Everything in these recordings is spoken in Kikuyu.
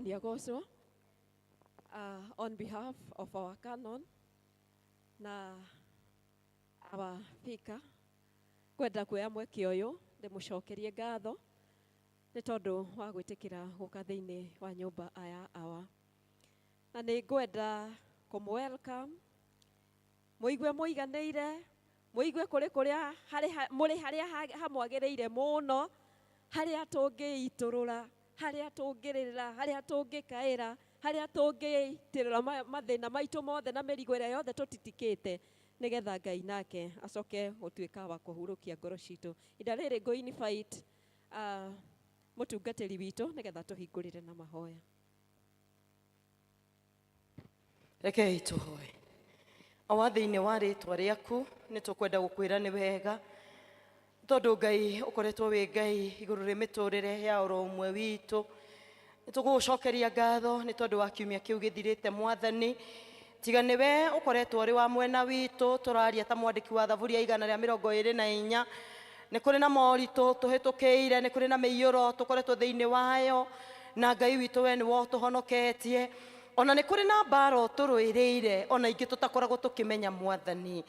Mwathani agocwo. On behalf of our canon na our vicar, ngwenda kuoya mweke ũyũ ndĩmũcokerie ngatho nĩ tondũ wa gwĩtĩkĩra gũka thĩinĩ wa nyũmba ya awa. Na nĩ ngwenda kũmũ welcome, mũigue mũiganĩire, mũigue kũrĩ kũrĩa harĩ mũrĩ harĩa hamwagĩrĩire mũno, harĩa tũngĩitũrũra, harĩa tũngĩrĩrĩra, harĩa tũngĩkaĩra, harĩa tũngĩitĩrĩra mathĩna maitũ mothe na mĩrigo ĩrĩa yothe tũtitikĩte, nĩgetha Ngai nake acoke gũtuĩka wa kũhurũkia ngoro citũ. Ihinda rĩrĩ ngũ invite mũtungatĩri witũ nĩgetha tũhingũrĩre na mahoya. Rekei tũhoe. Awa, thĩinĩ wa rĩtwa rĩaku nĩ tũkwenda gũkwĩra nĩ wega, tondũ Ngai ũkoretwo wĩ Ngai igũrũ rĩ mĩtũrĩre ya oro ũmwe witũ. Nĩ tũgũgũcokeria ngatho nĩ tondũ wa kiumia kĩu gĩthirĩte, Mwathani. Tiga nĩwe ũkoretwo ũrĩ wa mwena witũ, tũraria ta mwandĩki wa Thaburi ya 124. Nĩ kũrĩ na moritũ tũhĩtũkĩire, nĩ kũrĩ na mĩiyũro tũkoretwo thĩinĩ wayo, na Ngai witũ we nĩwe ũtũhonoketie. Ona nĩ kũrĩ na mbara ũtũrũĩrĩire, ona ingĩ tũtakoragwo tũkĩmenya, Mwathani.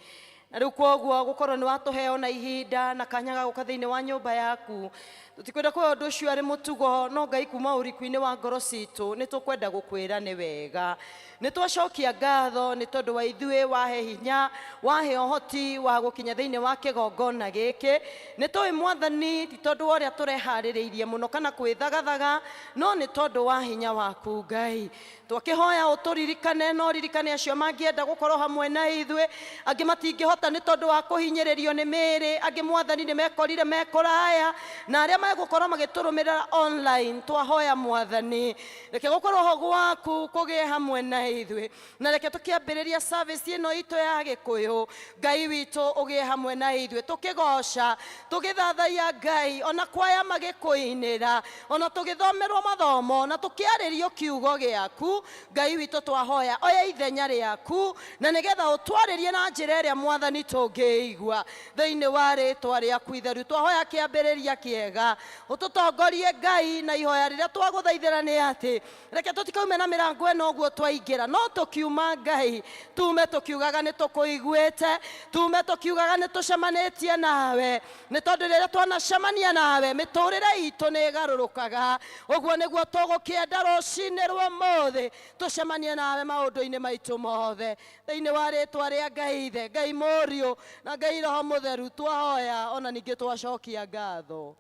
Na rĩu kwoguo gũkorwo nĩ watũhe ona ihinda na kanya ga gũka thĩinĩ wa nyũmba yaku, tũtikwenda kuoya ũndũ ũcio arĩ mũtugo, no Ngai, kuma ũriku-inĩ wa ngoro citũ nĩ tũkwenda gũkwĩra nĩ wega. Nĩ twacokia ngatho nĩ tondũ wa ithuĩ wahe hinya, wahe ũhoti wa gũkinya thĩinĩ wa kĩgongona gĩkĩ. Nĩ tũĩ, Mwathani, ti tondũ wa ũrĩa tũreharĩrĩirie mũno kana kwĩthagathaga, no nĩ tondũ wa hinya waku, Ngai. Twakĩhoya ũtũririkane, no ririkane acio mangĩenda gũkorwo hamwe na ithuĩ. Angĩ matingĩhota nĩ tondũ wa kũhinyĩrĩrio nĩ mĩĩrĩ, angĩ, Mwathani, nĩ mekorire me kũraya, na arĩa megũkorwo magĩtũrũmĩrĩra online, twahoya, Mwathani, reke gũkorwo ho gwaku kũgĩe hamwe na ithuĩ, na reke tũkĩambĩrĩria service ĩno itũ ya Gĩkũyũ, Ngai witũ ũgĩe hamwe na ithuĩ, tũkĩgoca, tũgĩthathaiya Ngai, ona kwaya magĩkũinĩra, ona tũgĩthomerwo mathomo na tũkĩarĩrio kiugo gĩaku. Ngai witũ, twahoya oya ithenya rĩaku, na nĩgetha ũtwarĩrie na njĩra ĩrĩa, Mwathani, tũngĩigua. Thĩinĩ wa rĩtwa rĩaku itheru twahoya kĩambĩrĩria kĩega, ũtũtongorie, Ngai. Na ihoya rĩrĩa twagũthaithĩra nĩ atĩ reke tũtikaume na mĩrango ĩno ũguo twaingĩra, no tũkiuma, Ngai, tume tũkiugaga nĩ tũkũiguĩte, tume tũkiugaga nĩ tũcemanĩtie nawe, nĩ tondũ rĩrĩa twanacemania nawe mĩtũrĩre itũ nĩ ĩgarũrũkaga. Ũguo nĩguo tũgũkĩenda rũcinĩ rwa ũmũthĩ, tũcemanie nawe maũndũ-inĩ maitũ mothe. Thĩinĩ wa rĩtwa rĩa Ngai Ithe, Ngai Mũriũ na Ngai Roho Mũtheru twahoya, ona ningĩ twacokia ngatho.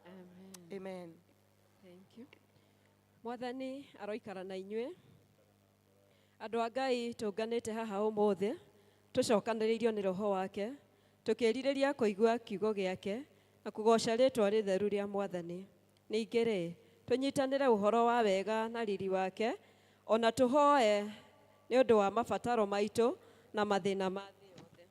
Amen. Amen. Thank you. Mwathani aroikara na inyuĩ. Andũ a Ngai, tũnganĩte haha ũmũthĩ tũcokanĩrĩirio nĩ Roho wake, tũkĩrirĩria kũigua kiugo gĩake na kũgoca rĩtwa rĩtheru rĩa Mwathani. Ningĩ rĩ, tũnyitanĩre ũhoro wa wega na riri wake, ona tũhoe nĩ ũndũ wa mabataro maitũ na mathĩna ma thĩ yothe.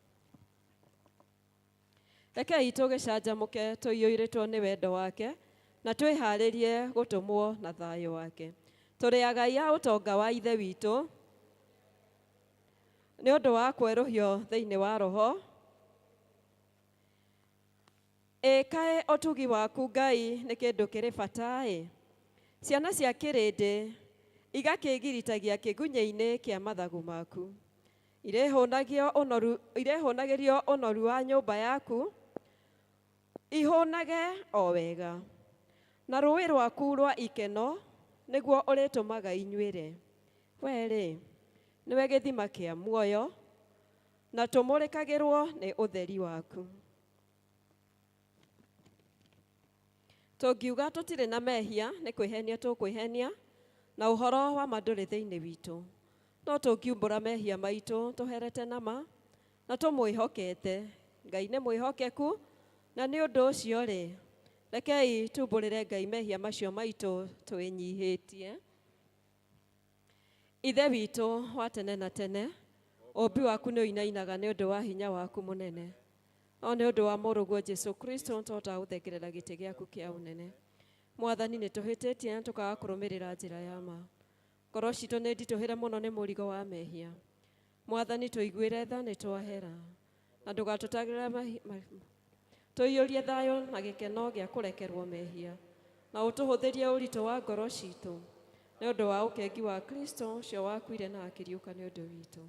Rekei tũgĩcanjamũke tũiyũirĩtwo nĩ wendo wake na twĩharĩrie gũtũmwo na thayũ wake. Tũrĩ agai a ũtonga wa Ithe witũ nĩ ũndũ wa kwerũhio thĩinĩ wa Roho. Ĩ kaĩ ũtugi waku, Ngai, nĩ kĩndũ kĩrĩ bata-ĩ! Ciana cia kĩrĩndĩ igakĩĩgiritagia kĩgunyĩ-inĩ kĩa mathagu maku. Irĩhũnagio ũnoru, irĩhũnagĩrio ũnoru wa nyũmba yaku, ihũnage o wega. Na rũũĩ rwaku rwa ikeno nĩguo ũrĩtũmaga inyuĩre. Wee-rĩ, nĩwe gĩthima kĩa muoyo, na tũmũrĩkagĩrwo nĩ ũtheri waku. Tũngiuga tũtirĩ na mehia, nĩ kwĩhenia tũkwĩhenia, na ũhoro wa ma ndũrĩ thĩinĩ witũ. No tũngiumbũra mehia maitũ tũherete na ma, na tũmwĩhokete, Ngai nĩ mwĩhokeku, na nĩ ũndũ ũcio-rĩ, rekei tumbũrĩre Ngai mehia macio maitũ twĩnyihĩtie. Ithe witũ wa tene na tene, ũũmbi waku nĩ ũinainaga nĩ ũndũ wa hinya waku mũnene. No nĩ ũndũ wa Mũrũguo Jesu Kristo tũhotaga gũthengerera gĩtĩ gĩaku kĩa ũnene. Mwathani, nĩ tũhĩtĩtie na tũkaga kũrũmĩrĩra njĩra ya ma. Ngoro citũ nĩ nditũhĩre mũno nĩ mũrigo wa mehia. Mwathani, tũiguĩre tha, nĩ twahera. Na ndũgatũtagĩrĩre tũiyũrie thayũ na gĩkeno gĩa kũrekerwo mehia. Na ũtũhũthĩrie ũritũ wa ngoro citũ. Nĩ ũndũ wa ũkengi wa Kristo ũcio wakuire na akĩriũka nĩ ũndũ witũ.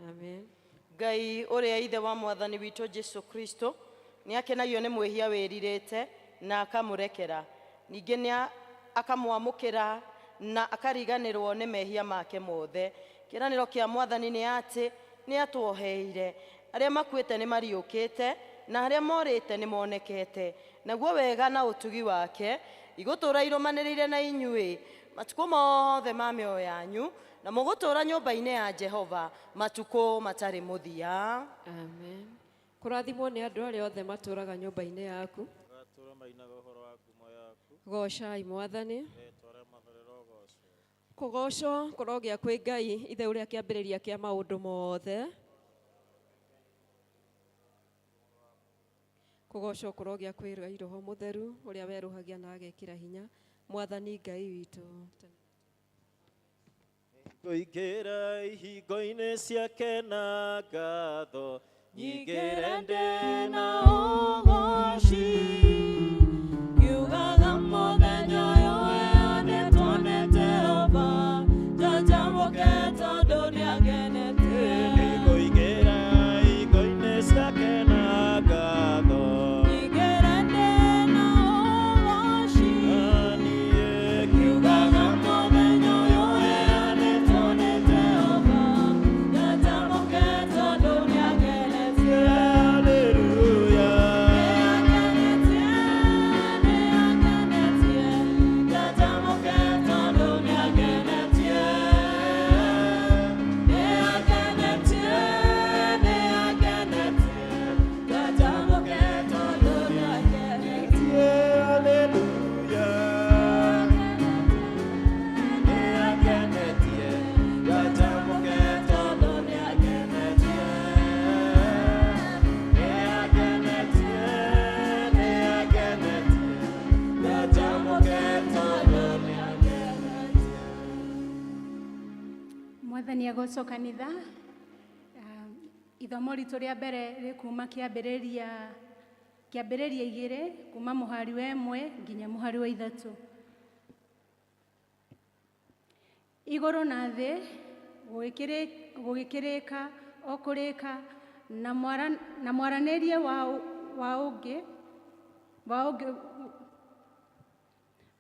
Amen. Ngai ũrĩa ithe wa mwathani witũ Jesu Kristo nĩ akenagio nĩ mwĩhia wĩrirĩte na akamũrekera, ningĩ nĩ akamwamũkĩra na akariganĩrwo nĩ mehia make mothe. Kĩĩranĩro kĩa mwathani nĩ atĩ nĩ atwoheire, arĩa makuĩte nĩ mariũkĩte na arĩa morĩte nĩ monekete, naguo wega na ũtugi wake igũtũũra irũmanĩrĩire na inyuĩ matukũ mothe ma mĩoyo yanyu, na mũgũtũũra nyũmba-inĩ ya Jehova matukũ matarĩ mũthia. Amen. Kũrathimwo nĩ andũ arĩa othe matũũraga nyũmba-inĩ yaku. Magatũũra mainaga ũhoro wa ngumo yaku. Goocai mwathani. Rĩĩtwa rĩa Mwathani rĩrogoocwo. Kũgoocwo kũrogĩa kwĩ Ngai ithe ũrĩa kĩambĩrĩria kĩa maũndũ mothe. Kũgoocwo kũrogĩa kwĩ Ngai Roho Mũtheru ũrĩa werũhagia na agekĩra hinya mwathani Ngai witũ. Ngũingĩra ihingo-inĩ ciake na ngatho, nyingĩre ndĩ na ũgooci, ngiugaga mũthenya ũyũ ũheanĩtwo nĩ Jehova, njanjamũke tondũ nĩangenetie. Nĩngũingĩra ihingo-inĩ ciake na ngatho, nyingĩre ndĩ na ũgooci, na niĩ ngiugaga mũthenya ũyũ ũheanĩtwo nĩ Jehova, njanjamũke tondũ nĩangenetie. Haleluya. Nĩangenetie, nĩangenetie, njanjamũke tondũ nĩangenetie. Nĩangenetie, nĩangenetie, njanjamũke tondũ nĩangenetie. Haleluya. Nĩangenetie, njanjamũke tondũ nĩangenetie. Nĩangenetie, nĩangenetie, njanjamũke tondũ nĩangenetie. Mwathani agocwo kanitha. Ithomo ritũ rĩa mbere rĩ kuma kĩambĩrĩria 2 kuma mũhari wa 1 nginya mũhari wa 3. Igũrũ na thĩ gũgĩkĩrĩka o kũrĩka, na mwaranĩrie wa ũngĩ, wa ũngĩ,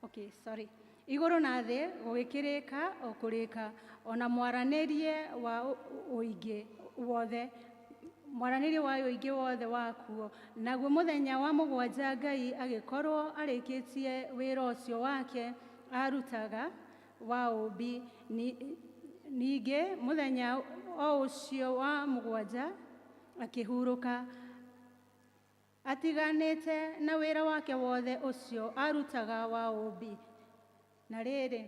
okay, sorry. Igũrũ na thĩ gũgĩkĩrĩka o kũrĩka, ona mwaranĩrie wa ũingĩ wothe, mwaranĩrie wa ũingĩ wothe wakuo. Naguo mũthenya wa mũgwanja Ngai agĩkorwo arĩkĩtie wĩra ũcio wake arutaga wa ũũmbi. Ningĩ mũthenya o ũcio wa mũgwanja akĩhurũka, atiganĩte na wĩra wake wothe ũcio arutaga wa ũũmbi. Na rĩrĩ,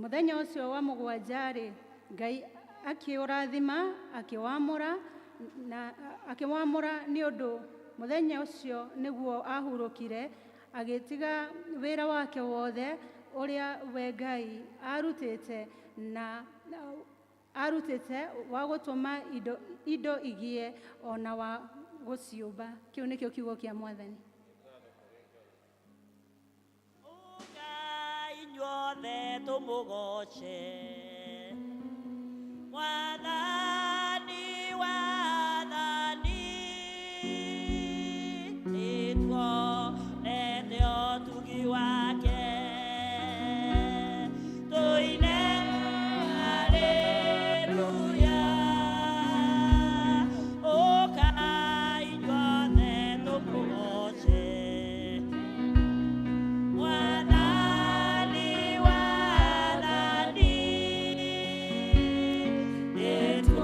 mũthenya ũcio wa mũgwanja-rĩ, Ngai akĩũrathima, akĩwamũra, na akĩwamũra nĩ ũndũ mũthenya ũcio nĩguo ahurũkire, agĩtiga wĩra wake wothe ũrĩa we Ngai arutĩte na arutĩte wa gũtũma indo igĩe ona wa gũciũmba. Kĩu nĩkĩo kiugo kĩa Mwathani. Ũkai inyuothe tũmũgooce Mwathani, wathani, nĩtuonete ũtugi wake, tũine haleluya. Ũkai inyuothe tũmũgooce Mwathani, wathani, nĩtuonete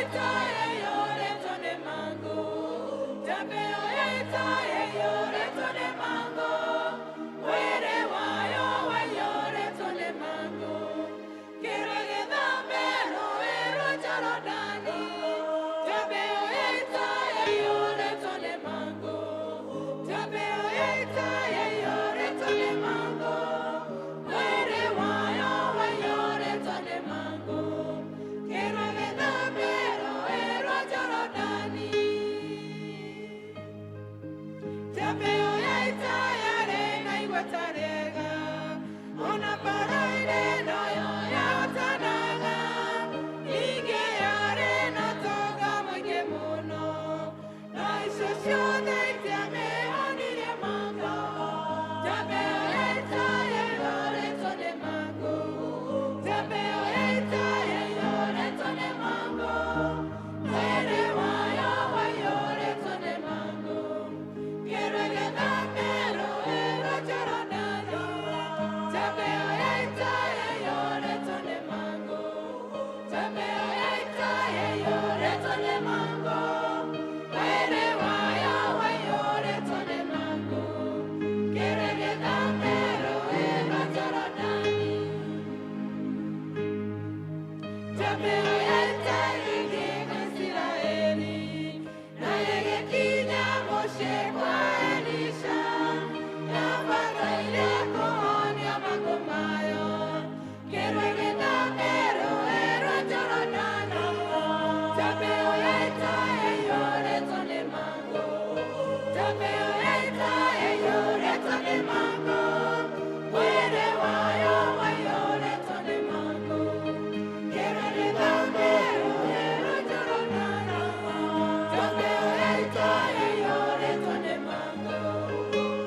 ita yaiyũrĩtwo nĩ mangũ. Njamba ĩyo ya ita yaiyũrĩtwo nĩ mangũ. Mwĩrĩ wayo waiyũrĩtwo nĩ mangũ. Kĩrĩ gĩthambe rũũĩ rwa Jorodani. Njamba ĩyo ya ita yaiyũrĩtwo nĩ mangũ. Njamba ĩyo ya ita yaiyũrĩtwo nĩ mangũ. Mwĩrĩ wayo waiyũrĩtwo nĩ mangũ. Kĩrĩ gĩthambe rũũĩ rwa Jorodani. Njamba ĩyo ya ita yarĩ na igweta rĩega, ona mbaara-inĩ noyo yahotanaga. Ningĩ yarĩ na ũtonga mũingĩ mũno, no icio ciothe itiamĩhonirie mangũ. Njamba ĩyo ya ita yaiyũrĩtwo nĩ mangũ. Njamba ĩyo ya ita yaiyũrĩtwo nĩ mangũ. Mwĩrĩ wayo waiyũrĩtwo nĩ mangũ. Kĩrĩ gĩthambe rũũĩ rwa Jorodani. Njamba ĩyo ya ita yaiyũrĩtwo nĩ mangũ. Njamba ĩyo ya ita yaiyũrĩtwo nĩ mangũ. Mwĩrĩ wayo waiyũrĩtwo nĩ mangũ. Kĩrĩ gĩthambe rũũĩ rwa Jorodani. Njamba ĩyo ya ita ĩgĩthiĩ Isiraeli, na ĩgĩkinya mũciĩ kwa Elisha. Yabataire kũhonia mangũ mayo. Kĩrĩ gĩthambe rũũĩ rwa Jorodani. Njamba ĩyo ya ita yaiyũrĩtwo nĩ mangũ. Njamba ĩyo ya ita yaiyũrĩtwo nĩ mangũ. Mwĩrĩ wayo waiyũrĩtwo nĩ mangũ. Kĩrĩ gĩthambe rũũĩ rwa Jorodani. Njamba ĩyo ya ita yaiyũrĩtwo nĩ mangũ.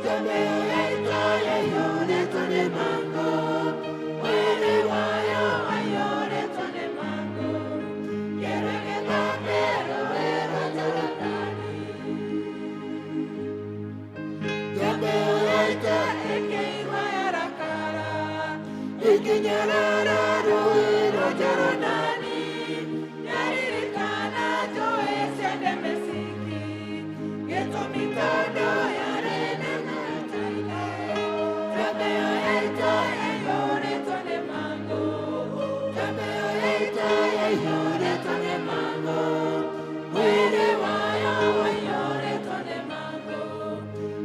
Njamba ĩyo ya ita yaiyũrĩtwo nĩ mangũ. Mwĩrĩ wayo waiyũrĩtwo nĩ mangũ. Kĩrĩ gĩthambe rũũĩ rwa Jorodani. Njamba ĩyo ya ita ĩkĩigua yarakara, ĩkĩnyarara rũũĩ rwa Jorodani. Yaririkana njũũĩ cia Dameski, gĩtũmi tondũ yarĩ na ng'aragu. Njamba ĩyo ya ita yaiyũrĩtwo nĩ mangũ. Njamba ĩyo ya ita yaiyũrĩtwo nĩ mangũ. Mwĩrĩ wayo waiyũrĩtwo nĩ mangũ.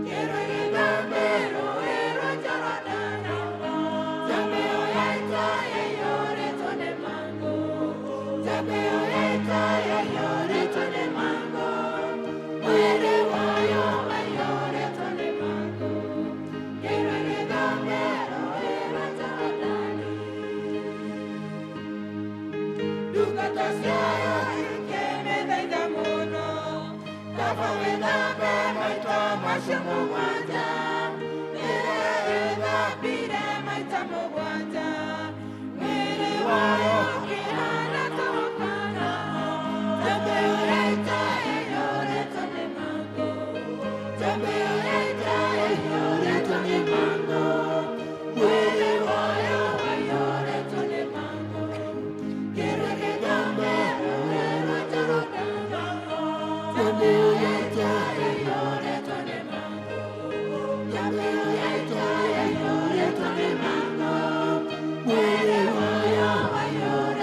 Kĩrĩ gĩthambe rũũĩ rwa Jorodani. Njamba ĩyo ya ita yaiyũrĩtwo nĩ mangũ. Njamba ĩyo ya ita yaiyũrĩtwo nĩ mangũ. Mwĩrĩ wayo waiyũrĩtwo nĩ mangũ. Kĩrĩ gĩthambe rũũĩ rwa Jorodani. Ndungata ciayo ikĩmĩthaitha mũno, kaba wĩthambe maita macio mũgwanja. Rĩrĩa ĩthambire maita mũgwanja, mwĩrĩ wayo ũkĩhana ta wakana. Njamba ĩyo ya ita yaiyũrĩtwo nĩ mangũ. Njamba ĩyo ya ita yaiyũrĩtwo nĩ mangũ. Mwĩrĩ wayo waiyũrĩtwo nĩ mangũ. Kĩrĩ gĩthambe rũũĩ rwa Jorodani. Njamba ĩyo ya ita yaiyũrĩtwo nĩ mangũ. Njamba ĩyo ya ita yaiyũrĩtwo nĩ mangũ. Mwĩrĩ wayo waiyũrĩtwo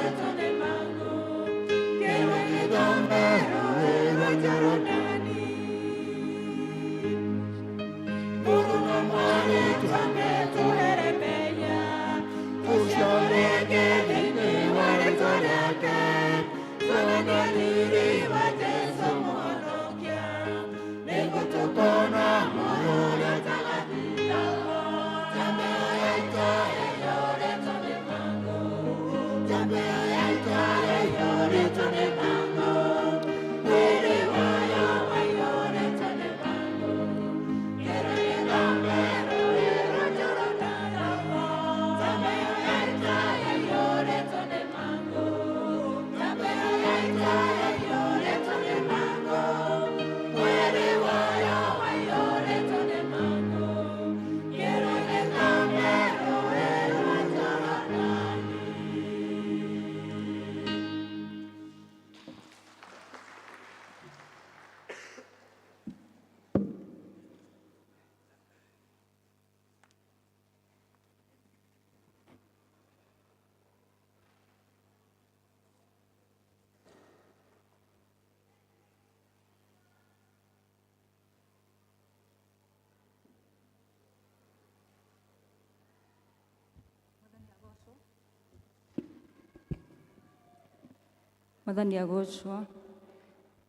Mwathani agocwo.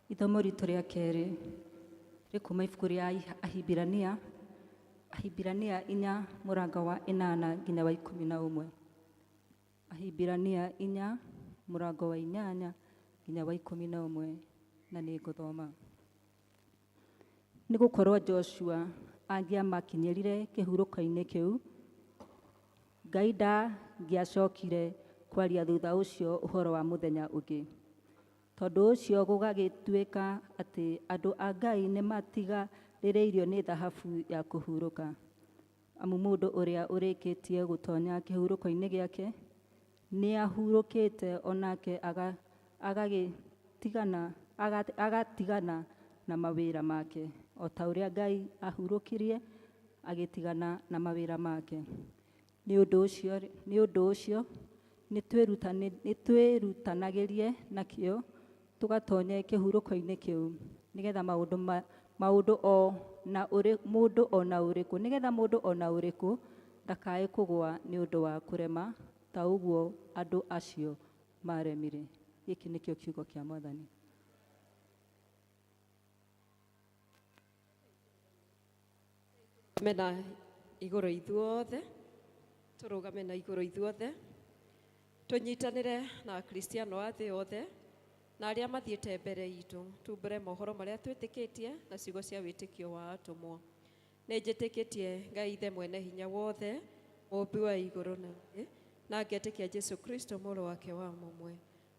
Ithomo ritũ rĩa kerĩ rĩkuma ibuku rĩa Ahibirania, Ahibirania 4 mũrango wa 8 nginya wa 11. Ahibirania 4 mũrango wa 8 nginya wa 11, na nĩ ngũthoma. Nĩ gũkorwo Joshua angĩamakinyĩrire kĩhurũko-inĩ kĩu, Ngai ndangĩacokire kwaria thutha ũcio ũhoro wa mũthenya ũngĩ. Tondũ ũcio gũgagĩtuĩka atĩ andũ a Ngai nĩmatigarĩrĩirio nĩ thahabu ya kũhurũka. Amu mũndũ ũrĩa ũrĩkĩtie gũtonya kĩhurũko-inĩ gĩake nĩahurũkĩte onake agatigana na mawĩra make, o ta ũrĩa Ngai ahurũkirie agĩtigana na mawĩra make. Nĩ ũndũ ũcio nĩtwĩrutanagĩrie na kĩyo tũgatonye kĩhurũko-inĩ kĩu, nĩgetha maũndũ o na mũndũ o na ũrĩkũ, nĩgetha mũndũ o na ũrĩkũ ndakae kũgũa nĩ ũndũ wa kũrema ta ũguo andũ acio maremire. Gĩkĩ nĩkĩo kiugo kĩa Mwathani. Tũrũgame na igũrũ ithuothe, tũrũgame na igũrũ ithuothe, tũnyitanĩre na Akristiano a thĩ yothe na arĩa mathiĩte mbere itũ, tumbũre mohoro marĩa twĩtĩkĩtie na ciugo cia wĩtĩkio wa atũmwo. Nĩ njĩtĩkĩtie Ngai Ithe mwene hinya wothe, mũũmbi wa igũrũ na thĩ, na ngetĩkia Jesu Kristo mũrũ wake wa mũmwe,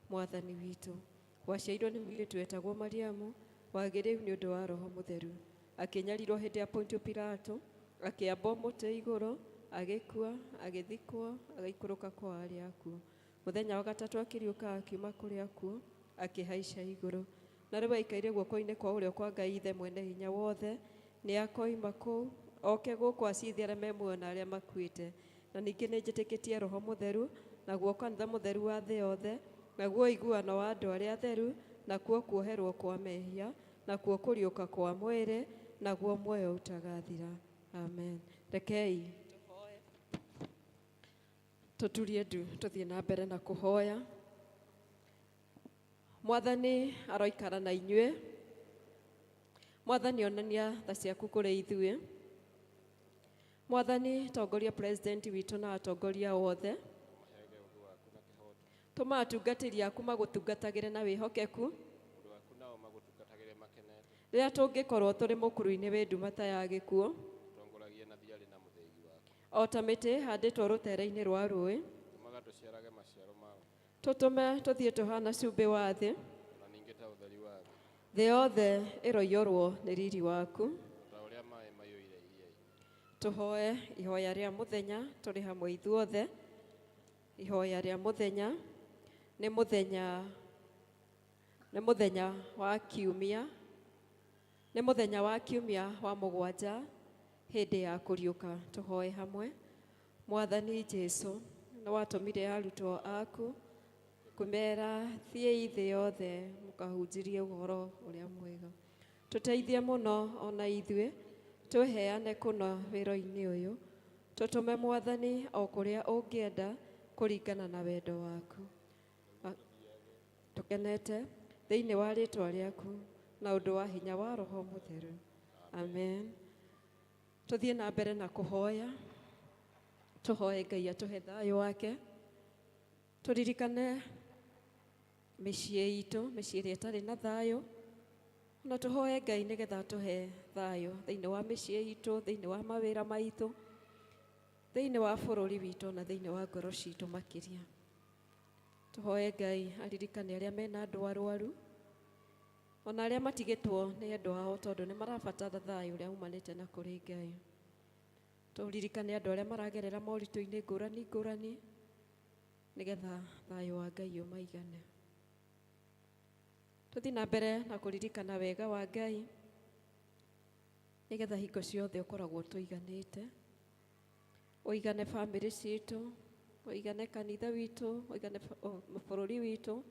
Mwathani witũ. Waciarirwo nĩ mũirĩtu wetagwo Mariamu, wagĩrĩru nĩ ũndũ wa Roho Mũtheru. Akĩnyarirwo hĩndĩ ya Pontio Pilato, akĩambwo mũtĩ igũrũ, agĩkua, agĩthikwo, agĩikũrũka kwa arĩa akuũ. Mũthenya wa gatatũ akĩriũka akiuma kũrĩ akuũ, akĩhaica igũrũ. Na rĩu aikaire guoko-inĩ kwa ũrĩo kwa Ngai Ithe mwene hinya wothe, nĩ akoima kũu, oke gũkũ acithie arĩa me muoyo na arĩa makuĩte. Na ningĩ nĩ njĩtĩkĩtie Roho Mũtheru, naguo kanitha mũtheru wa thĩ yothe, naguo ũiguano wa andũ arĩa atheru, nakuo kuoherwo kwa mehia, nakuo kũriũka kwa mwĩrĩ, naguo muoyo ũtagathira. Amen. Rekei tũturie ndu tũthiĩ na mbere na kũhoya. Mwathani aroikara na inyuĩ. Mwathani onania tha ciaku kũrĩ ithuĩ. Mwathani tongoria president witũ na atongoria othe. Tũma atungatĩri aku magũtungatagĩre na wĩhokeku. Rĩrĩa tũngĩkorwo tũrĩ mũkuru-inĩ wĩ nduma ta ya gĩkuũ, o ta mĩtĩ ĩhandĩtwo rũtere-inĩ rwa rũĩ, tũtũme tũthiĩ tũhana cumbĩ wa thĩ, thĩ yothe ĩroiyũrwo nĩ riri waku. Tũhoe ihoya rĩa mũthenya tũrĩ hamwe ithuothe. Ihoya rĩa mũthenya nĩ mũthenya wa kiumia, nĩ mũthenya wa kiumia wa mũgwanja hĩndĩ ya kũriũka. Tũhoe hamwe. Mwathani Jesu, nĩ watũmire arutwo aku kũmera thiĩi thĩ yothe mũkahunjirie ũhoro ũrĩa mwega. Tũteithie mũno ona ithuĩ twĩheane kũna wĩra-inĩ ũyũ, tũtũme Mwathani o kũrĩa ũngĩenda kũringana na wendo waku. Tũkenete thĩinĩ wa rĩtwa rĩaku na ũndũ wa hinya wa Roho Mũtheru. Amen. Tũthiĩ na mbere na kũhoya. Tũhoe Ngai atũhe thayũ wake. Tũririkane mĩciĩ itũ, mĩciĩ ĩrĩa ĩtarĩ na thayũ, na tũhoe Ngai nĩgetha atũhe thayũ thĩinĩ wa mĩciĩ itũ, thĩinĩ wa mawĩra maitũ, thĩinĩ wa bũrũri witũ, na thĩinĩ wa ngoro citũ makĩria. Tũhoe Ngai aririkane arĩa mena andũ arwaru, ona arĩa matigĩtwo nĩ endwa ao tondũ nĩ marabatara thayũ ũrĩa umanĩte na kũrĩ Ngai. Tũririkane andũ arĩa maragerera moritũ-inĩ ngũrani ngũrani, nĩgetha thayũ wa Ngai ũmaigane. Tũthiĩ na mbere na kũririkana wega wa Ngai, nĩgetha hingo ciothe ũkoragwo tũiganĩte. Ũigane bamĩrĩ citũ, ũigane kanitha witũ, ũigane bũrũri witũ.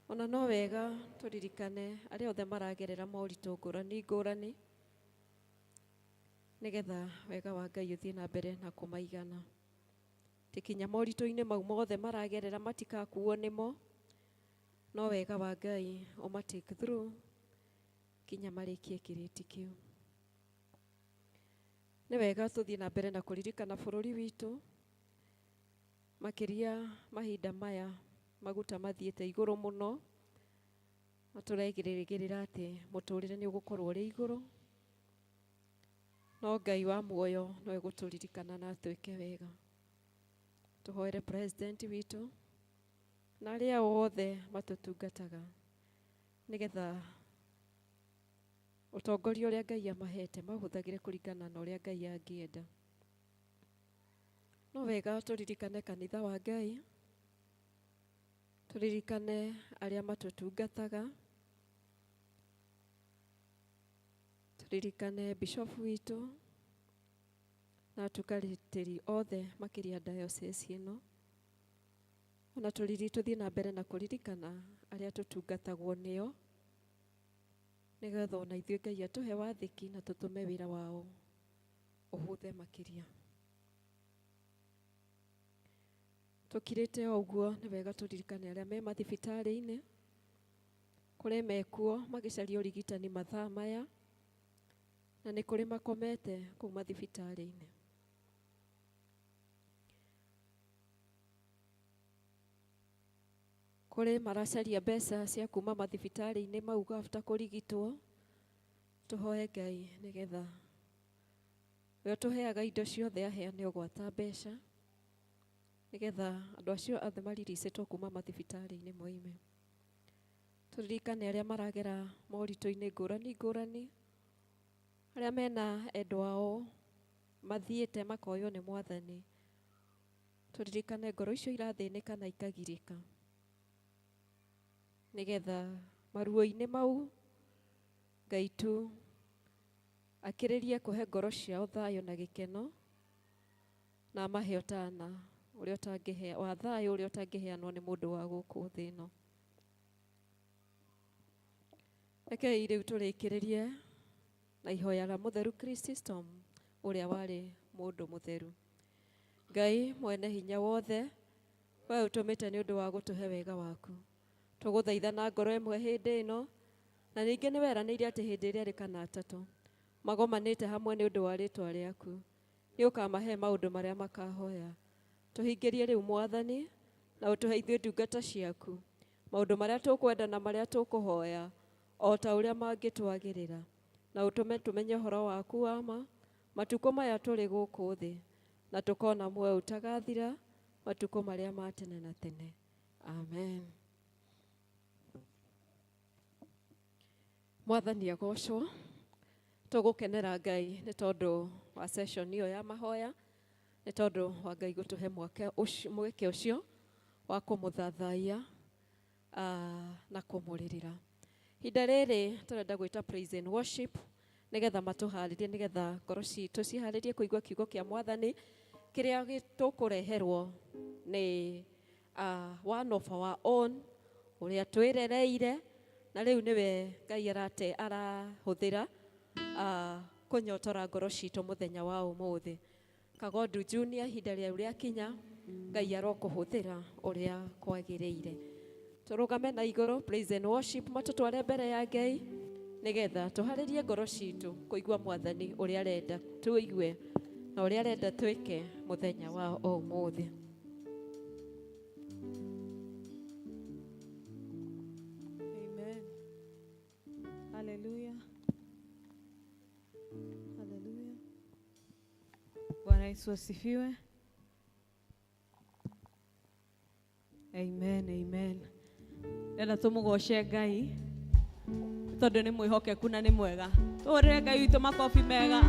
Ona no wega tũririkane arĩa othe maragerera moritũ ngũrani ngũrani, nĩgetha wega wa Ngai ũthiĩ na mbere na kũmaigana. Ti kinya moritũ-inĩ mau mothe maragerera matikakuo nĩmo, No wega wa Ngai ũma take through kinya marĩkie kĩrĩti kĩu. Nĩ wega tũthiĩ na mbere na kũririkana bũrũri witũ, makĩria mahinda maya maguta mathiĩte igũrũ mũno, na tũregĩrĩra atĩ mũtũrĩre nĩ ũgũkorwo ũrĩ igũrũ, no Ngai wa muoyo no egũtũririkana na atwĩke wega. Tũhoere president witũ na arĩa othe matũtungataga, nĩgetha ũtongoria ũrĩa Ngai amahete mahũthagĩre kũringana na ũrĩa Ngai angĩenda. No wega tũririkane kanitha wa Ngai, tũririkane arĩa matũtungataga, tũririkane bishop witũ na atungatĩri othe makĩria diocese ĩno. Ona tũthiĩ na mbere na kũririkana arĩa tũtungatagwo nĩo, nĩgetha ona ithuĩ Ngai atũhe wathĩki na tũtũme wĩra wao ũhũthe makĩria. Tũkirĩte o ũguo, nĩ wega tũririkane arĩa me mathibitarĩ-inĩ, kũrĩ mekuo magĩcaria ũrigitani mathaa maya, na nĩ kũrĩ makomete kũu mathibitarĩ-inĩ. Kũrĩ maracaria mbeca cia kuma mathibitarĩ-inĩ mau after kũrigitwo. Tũhoe Ngai nĩgetha we ũtũheaga indo ciothe aheane ũgwata mbeca, nĩgetha andũ acio othe mariricĩtwo kuma mathibitarĩ-inĩ moime. Tũririkane arĩa maragera moritũ-inĩ ngũrani ngũrani, arĩa mena endwa ao mathiĩte makoywo nĩ Mwathani. Tũririkane ngoro icio irathĩnĩka na ikagirĩka, nĩgetha maruo-inĩ mau Ngai tu akĩrĩrie kũhe ngoro ciao thayũ na gĩkeno, na amahe ũtana ũrĩa ũtangĩhe wa thayũ ũrĩa ũtangĩheanwo nĩ mũndũ wa gũkũ thĩ ĩno. Rekei rĩu tũrĩkĩrĩrie na ihoya rĩa Mũtheru Chrysostom ũrĩa warĩ mũndũ mũtheru. Ngai mwene hinya wothe, we ũtũmĩte nĩ ũndũ wa gũtũhe wega waku, tũgũthaitha na ngoro ĩmwe hĩndĩ ĩno, na ningĩ nĩ weranĩire atĩ hĩndĩ ĩrĩa erĩ kana atatũ magomanĩte hamwe nĩ ũndũ wa rĩtwa rĩaku, nĩ ũkamahe maũndũ marĩa makahoya. Tũhingĩrie rĩu Mwathani, na ũtũhe ithuĩ ndungata ciaku maũndũ marĩa tũkwenda na marĩa tũkũhoya o ta ũrĩa mangĩtwagĩrĩra, na ũtũme tũmenye ũhoro waku wa ma matukũ maya tũrĩ gũkũ thĩ, na tũkona muoyo ũtagathira matukũ marĩa ma tene na tene. Amen. Mwathani agocwo. Tũgũkenera Ngai nĩ tondũ wa session ĩyo ya mahoya, nĩ tondũ wa Ngai gũtũhe mweke ũcio wa kũmũthathaiya na kũmũrĩrĩra. Ihinda rĩrĩ tũrenda gwĩta praise and worship, nĩgetha matũharĩrie, nĩgetha ngoro citũ ciharĩrie kũigua kiugo kĩa Mwathani kĩrĩa tũkũreherwo nĩ one of our own ũrĩa twĩrereire, na rĩu nĩwe Ngai arahũthĩra kũnyotora ngoro citũ mũthenya wa ũmũthĩ. Kagondu Junior, ihinda rĩau rĩakinya, Ngai arokũhũthĩra ũrĩa kwagĩrĩire. Tũrũgame na igũrũ, praise and worship matũtware mbere ya Ngai, nĩgetha tũharĩrie ngoro citũ kũigua Mwathani ũrĩa arenda tũigue na ũrĩa arenda twĩke mũthenya wa ũmũthĩ. Amen. Hallelujah. Hallelujah. Bwana Yesu asifiwe. Amen, amen. Ndenda tũmũgoce Ngai tondũ nĩ mwĩhokeku na nĩ mwega. Tũhũrĩre Ngai witũ makobi mega.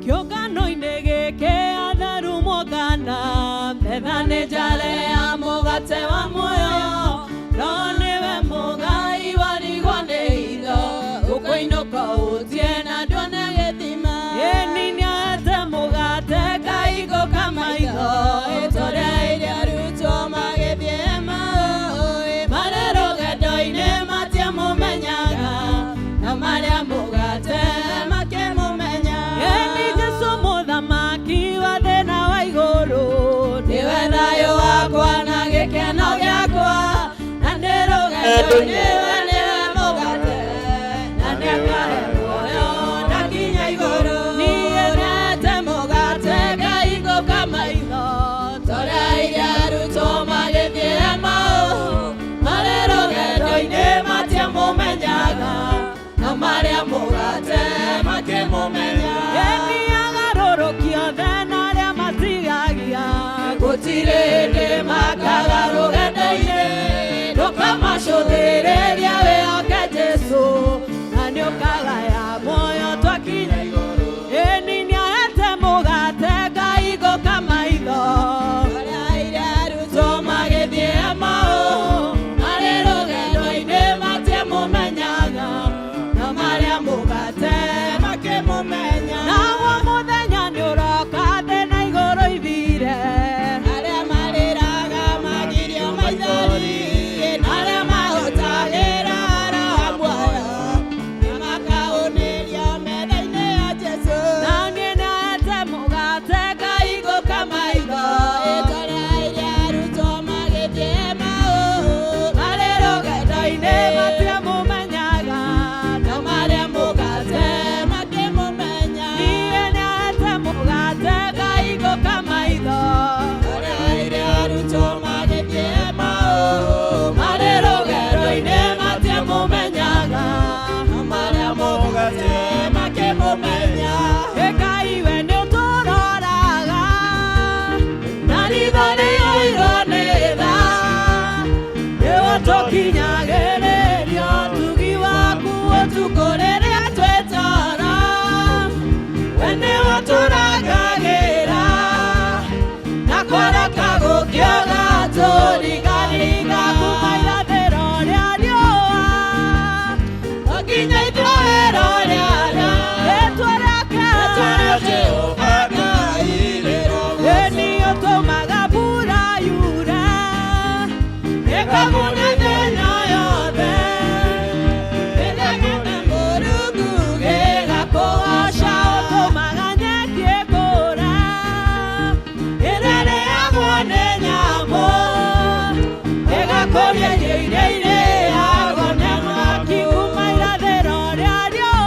Kĩũngano-inĩ gĩkĩ atharu muongana, metha nĩ njare ya mũgate wa muoyo, no nĩwe mũgai warigwo nĩ itho, ũkũinũka ũtie na nduone gĩthima. Ĩni nĩahete mũgate kaigũka maitho, ĩtũrĩa arutwo magĩthiĩ Emau, marĩ rũgendo-inĩ matiamũmenyaga, na marĩ Ũtukũ rĩrĩa twĩ toro, we nĩwe ũtũrangagĩra, na kwaraka gũkĩoga tũrigaringa. Kuma irathĩro rĩa riũa o nginya ithũĩro rĩarĩo, rĩĩtwa rĩake, rĩĩtwa rĩa Jehova Ngai rĩrogocwo. Ĩ ũtũmaga mbura yure, ĩkamuna thĩna yothe, ĩthegete Mũrungu gĩgakũgoca. Ũtũmaga nyeki ĩkũre, ĩrĩa ĩrĩagwo nĩ nyamũ, ĩgakũria irio iria irĩagwo nĩ mwaki. Kuma irathĩro rĩa riũa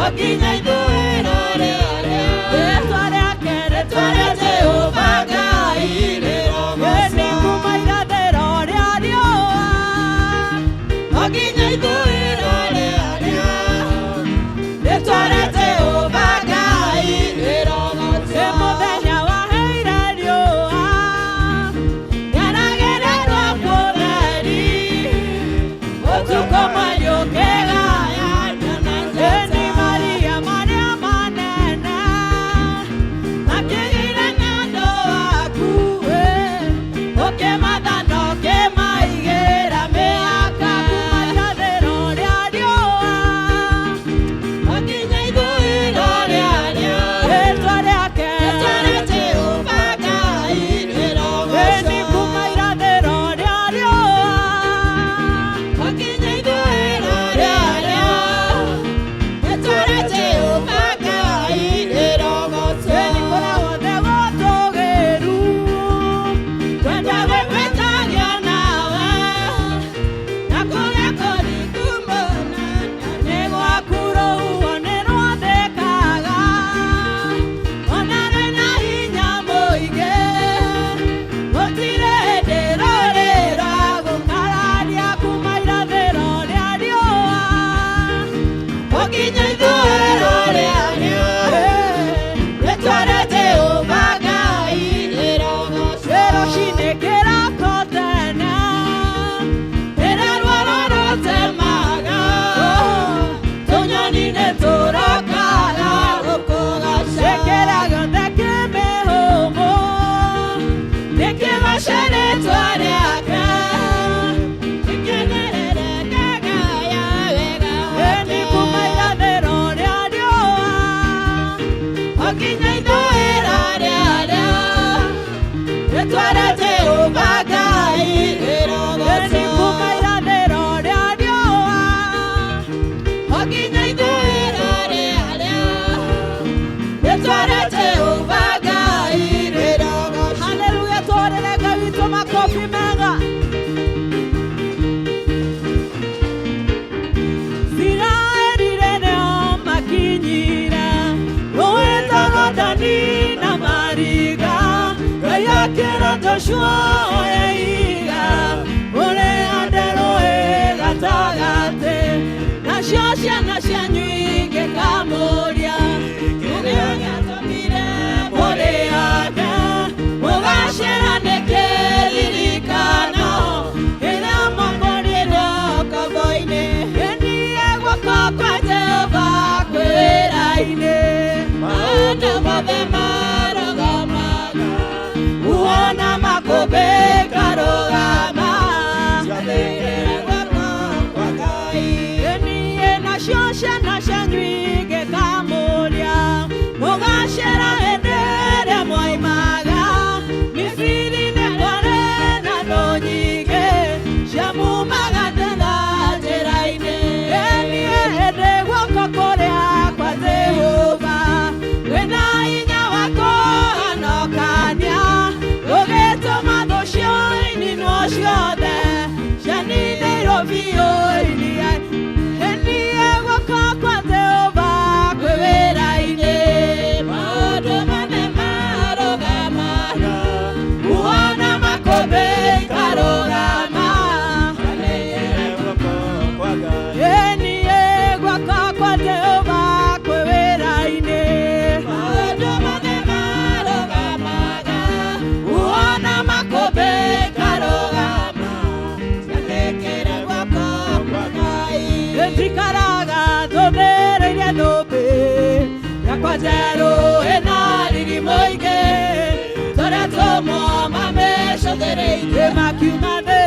o nginya ithũĩro rĩarĩo, rĩĩtwa rĩake, rĩĩtwa rĩa Jehova Ngai rĩrogocwo. Ĩni kuma irathĩro rĩa riũa o nginya ithũĩro rĩarĩo, rĩĩtwa rĩa Jehova Ngai rĩrogocwo. Ĩ mũthenya waheire riũa, nĩaragĩrĩrwo bũrũri, ũtukũ mweri ũkĩgayania na njata. Ĩni maria marĩa manene makĩgĩire nĩ ũndũ waku, ũkĩmatha na ũkĩmaigĩra mĩhaka. Kuma irathĩro rĩa riũa o nginya ithũĩro rĩarĩo, rĩĩtwa rĩake, rĩĩtwa rĩa Jehova Ngai rĩrogocwo. Ĩni kuma irathĩro rĩa riũa o nginya ithũĩro rĩarĩo, rĩĩtwa rĩa Jehova Ngai rĩrogocwo. Ĩni kũrĩa guothe gũtũũgĩru kwenda gwĩtagio nawe, na kũrĩa kũriku mũno nĩ gwaku rũhuho nĩ rwathĩkaga, ona rwĩna hinya mũingĩ gũtirĩ hĩndĩ rũrĩra gũkararia. Kuma irathĩro rĩa riũa o nginya ithũĩro rĩarĩo, rĩĩtwa rĩa Jehova Ngai rĩrogocwo. Rũcinĩ kĩroko tene rĩrĩa rwaro rũtemaga, tũnyoni nĩ tũrokaga gũkũgaca. Kĩrĩa gĩothe kĩ mĩhũmũ nĩkĩgoce rĩĩtwa rĩake, gĩkenerere kĩgaya wega wake. Ĩni kuma irathĩro rĩa riũa o nginya ithũĩro rĩarĩo, rĩĩtwa rĩa Jehova Ngai rĩrogocwo. Ĩni kuma irathĩro rĩa riũa o nginya ithũĩro rĩarĩo, rĩĩtwa rĩa Jehova Ngai rĩrogocwo. Haleluya, twarĩre Ngai witũ makobi mega. Isiraeli rĩrĩa makinyire rũĩ Jorodani na mariga, Ngai akĩra Joshua oe ihiga ũrĩhande rũĩ gatagatĩ, nacio ciana cianyu ingĩkamũria kĩrĩa gĩatũmire mũrĩhande, mũgacĩra nĩ kĩririkano kĩrĩa mwakorirwo ngombo-inĩ. Ĩniĩ guoko kwa Jehova kwĩ wĩra-inĩ, maũndũ mothe marũgamaga, uona makũmbĩ karũgama, ciathĩkĩre guoko kwa Ngai. Ĩniĩ nacio ciana cianyu ingĩkamũria, mũgacĩra hĩndĩ ĩrĩa mwoimaga Misiri nĩ kwarĩ na thũ nyingĩ ciamumaga njĩra njĩra-inĩ. Ĩniĩ hĩndĩ guoko kũrĩa kwa Jehova kwĩna hinya wa kũhonokania, gũgĩtũma thũ cio ininwo ciothe cianinĩirwo biũ iria. Ĩniĩ guoko kwa Jehova kwĩ wĩra-inĩ, maũndũ mothe marũgamaga, uona makũmbĩ ikarũgama. Ĩniĩ guoko kwa Jehova kwĩ wĩra-inĩ, maũndũ mothe marũgamaga, uona makũmbĩ ikarũgama, ciathĩkĩre guoko kwa Yakwa njerũ ĩna riri mũingĩ tũrĩa tũmwo mamĩcũthĩrĩirie makiuma thĩ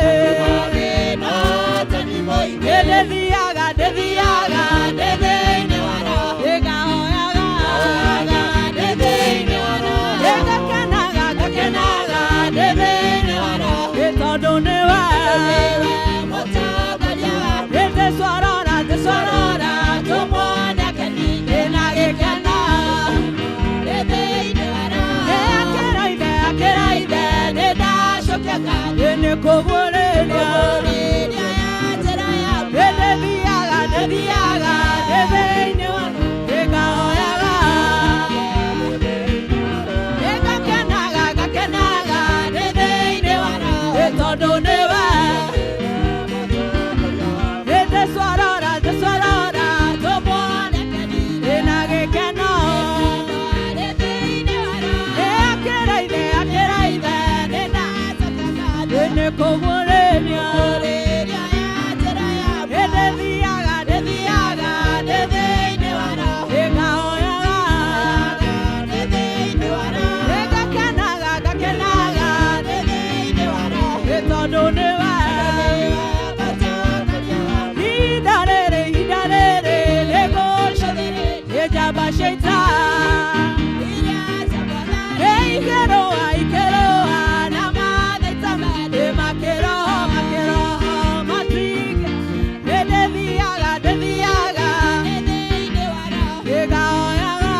ndĩthiaga ndĩthiaga ndĩ thĩinĩ wa roho ĩgahoyaga ndĩ thĩinĩ wa roho ĩgakenaga ngakenaga ndĩ thĩinĩ wa roho ĩ tondũ nĩwe ĩtĩcorora tĩcorora tũmwoneke ĩna gĩkeno akĩra ithe akĩra ithe nĩ ndacokia ngatho nĩ kũguũrĩria ndĩthiaga ndĩthiaga ndĩ thĩinĩ wa ĩkahoyaga ĩgakenaga ngakenaga ndĩ thĩinĩ wa ĩ tondũ nĩwe ĩtĩcorora tĩcorora tũmwoneke ĩna gĩkeno akĩra ithe akĩra ithe nĩ ndacokia ngatho nĩ kũguũrĩria ndĩthiaga ndĩthiaga ndĩ thĩinĩ wa roho ĩkahoyaga ĩgakenaga ngakenaga ndĩ thĩinĩ wa roho ĩ tondũ nĩwe ihinda rĩrĩ ihinda rĩrĩ rĩgũcũthĩrĩria njamba cia ita ikĩrũa ikĩrũa na mathaita merĩ makĩroho makĩroho matinge ndĩthiaga ndĩthiaga ĩkahoyaga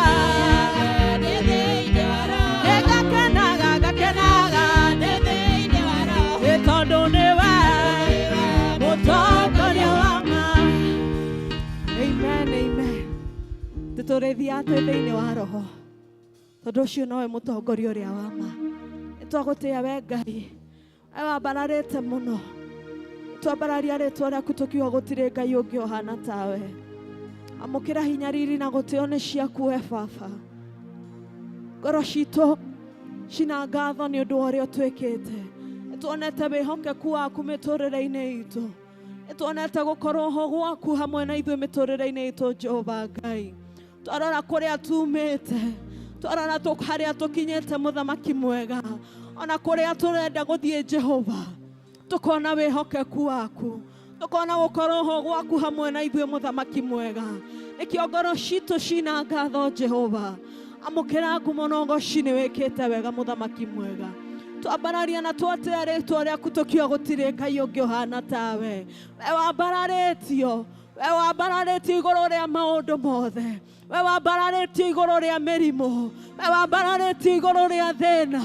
ĩgakenaga ngakenaga ĩ tondũ nĩwe mũtongoria wa ma. Amen, amen. Tũtũrĩthiaga twĩ thĩinĩ wa roho tondũ ũcio nowe mũtongoria ũrĩa wa ma. Nĩtwagũtĩĩa we Ngai, we wambararĩte mũno, twambararia rĩtwa rĩaku tũkiuga gũtirĩ Ngai ũngĩ ũhana tawe. Amũkĩra hinya riri na gũtĩo nĩ ciaku we baba. Ngoro citũ cina ngatho nĩ ũndũ wa ũrĩa ũtwĩkĩte. Nĩtuonete wĩhokeku waku mĩtũrĩre-inĩ itũ, nĩtuonete gũkorwo ho gwaku hamwe na ithuĩ mĩtũrĩre-inĩ itũ Jehova Ngai. Twarora kũrĩa tumĩte, twarora harĩa tũkinyĩte mũthamaki mwega, ona kũrĩa tũrenda gũthiĩ Jehova, tũkona wĩhokeku waku, tũkona gũkorwo ho gwaku hamwe na ithuĩ mũthamaki mwega. Nĩkĩo ngoro citũ cina ngatho Jehova. Amũkĩra ngumo na ũgoci nĩ wĩkĩte wega mũthamaki mwega. Twambararia na twatĩa rĩtwa rĩaku tũkiuga gũtirĩ Ngai ũngĩ ũhana tawe. We wambararĩtio, we wambararĩtio igũrũ rĩa maũndũ mothe, we wambararĩtio igũrũ rĩa mĩrimũ, we wambararĩtio igũrũ rĩa thĩna,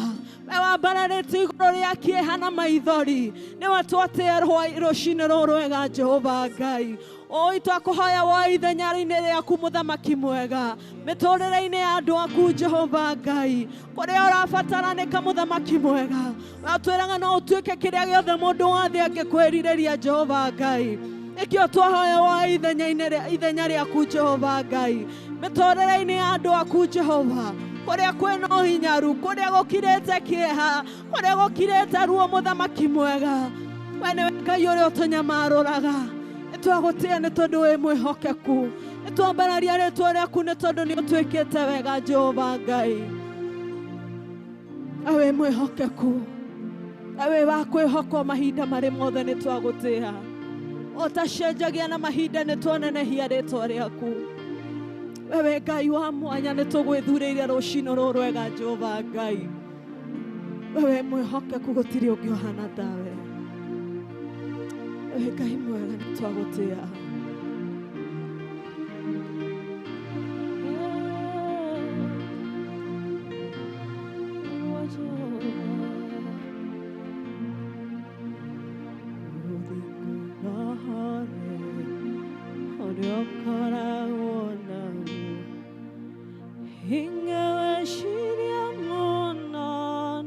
we wambararĩtio igũrũ rĩa kĩeha na maithori. Nĩwe twatĩa rũcinĩ rũrũ rwega Jehova Ngai. Oi twakũhoya woe ithenya-inĩ rĩaku mũthamaki mwega mĩtũrĩre-inĩ ya andũ aku Jehova Ngai, kũrĩa ũrabataranĩka mũthamaki mwega, we ũtwĩraga no ũtuĩke kĩrĩa gĩothe mũndũ wa thĩ angĩkwĩrirĩria Jehova Ngai. Nĩkĩo twahoya woe ithenya rĩaku Jehova Ngai mĩtũrĩre-inĩ ya andũ aku Jehova, kũrĩa kwĩna ũhinyaru, kũrĩa gũkirĩte kĩeha, kũrĩa gũkirĩte ruo mũthamaki mwega, we nĩwe Ngai ũrĩa ũtũnyamarũraga. Nĩtwagũtĩĩa nĩ tondũ wĩ mwĩhokeku, nĩtwambararia rĩtwa rĩaku nĩ tondũ nĩ ũtwĩkĩte wega Jehova Ngai. We wĩ mwĩhokeku, we wĩ wa kwĩhokwo mahinda marĩ mothe, nĩtwagũtĩĩa. Ũtacenjagia na mahinda, nĩtwanenehia rĩtwa rĩaku. We wĩ Ngai wa mwanya, nĩtũgwĩthurĩire rũcinĩ rũrũ rwega Jehova Ngai. We wĩ mwĩhokeku, gũtirĩ ũngĩ ũhana tawe. We Ngai mwega, nĩtwagũtĩĩa. Ingeweciria mũno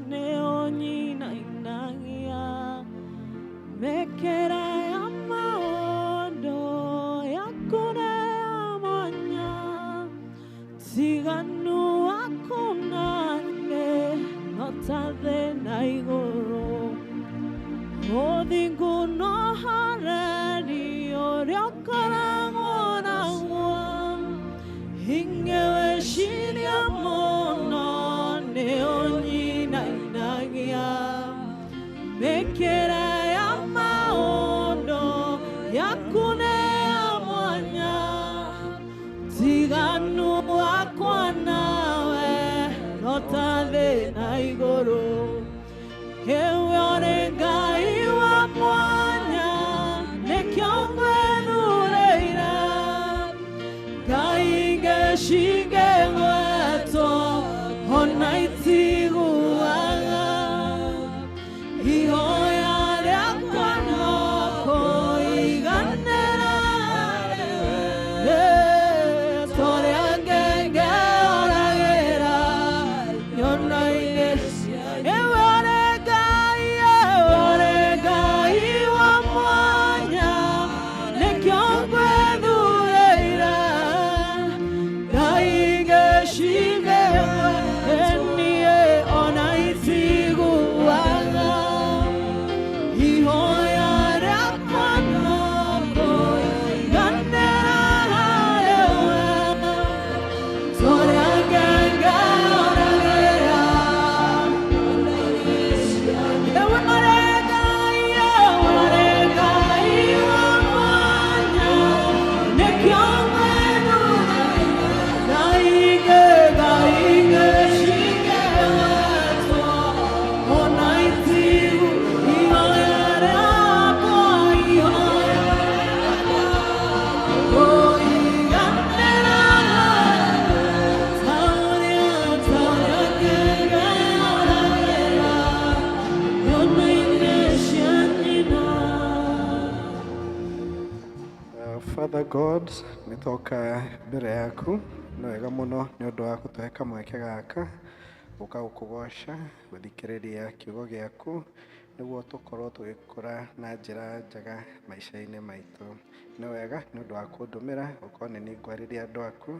nĩ ũnyinainagia mĩkĩra ya maũndũ yaku nĩ ya mwanya tiganu waku naniĩ no ta thĩ na igũrũ ũthingu na ũhoreri ũrĩa ũkoragwo naguo ingĩwĩciria Father God, nĩ twoka mbere yaku. Nĩ wega mũno nĩ ũndũ wa gũtũhe kamweke gaka gũka gũkũgoca, gũthikĩrĩria kiugo gĩaku, nĩguo tũkorwo tũgĩkũra na njĩra njega maica-inĩ maitũ. Nĩ wega nĩ ũndũ wa kũndũmĩra gũkorwo nĩ niĩ ngwarĩria andũ aku.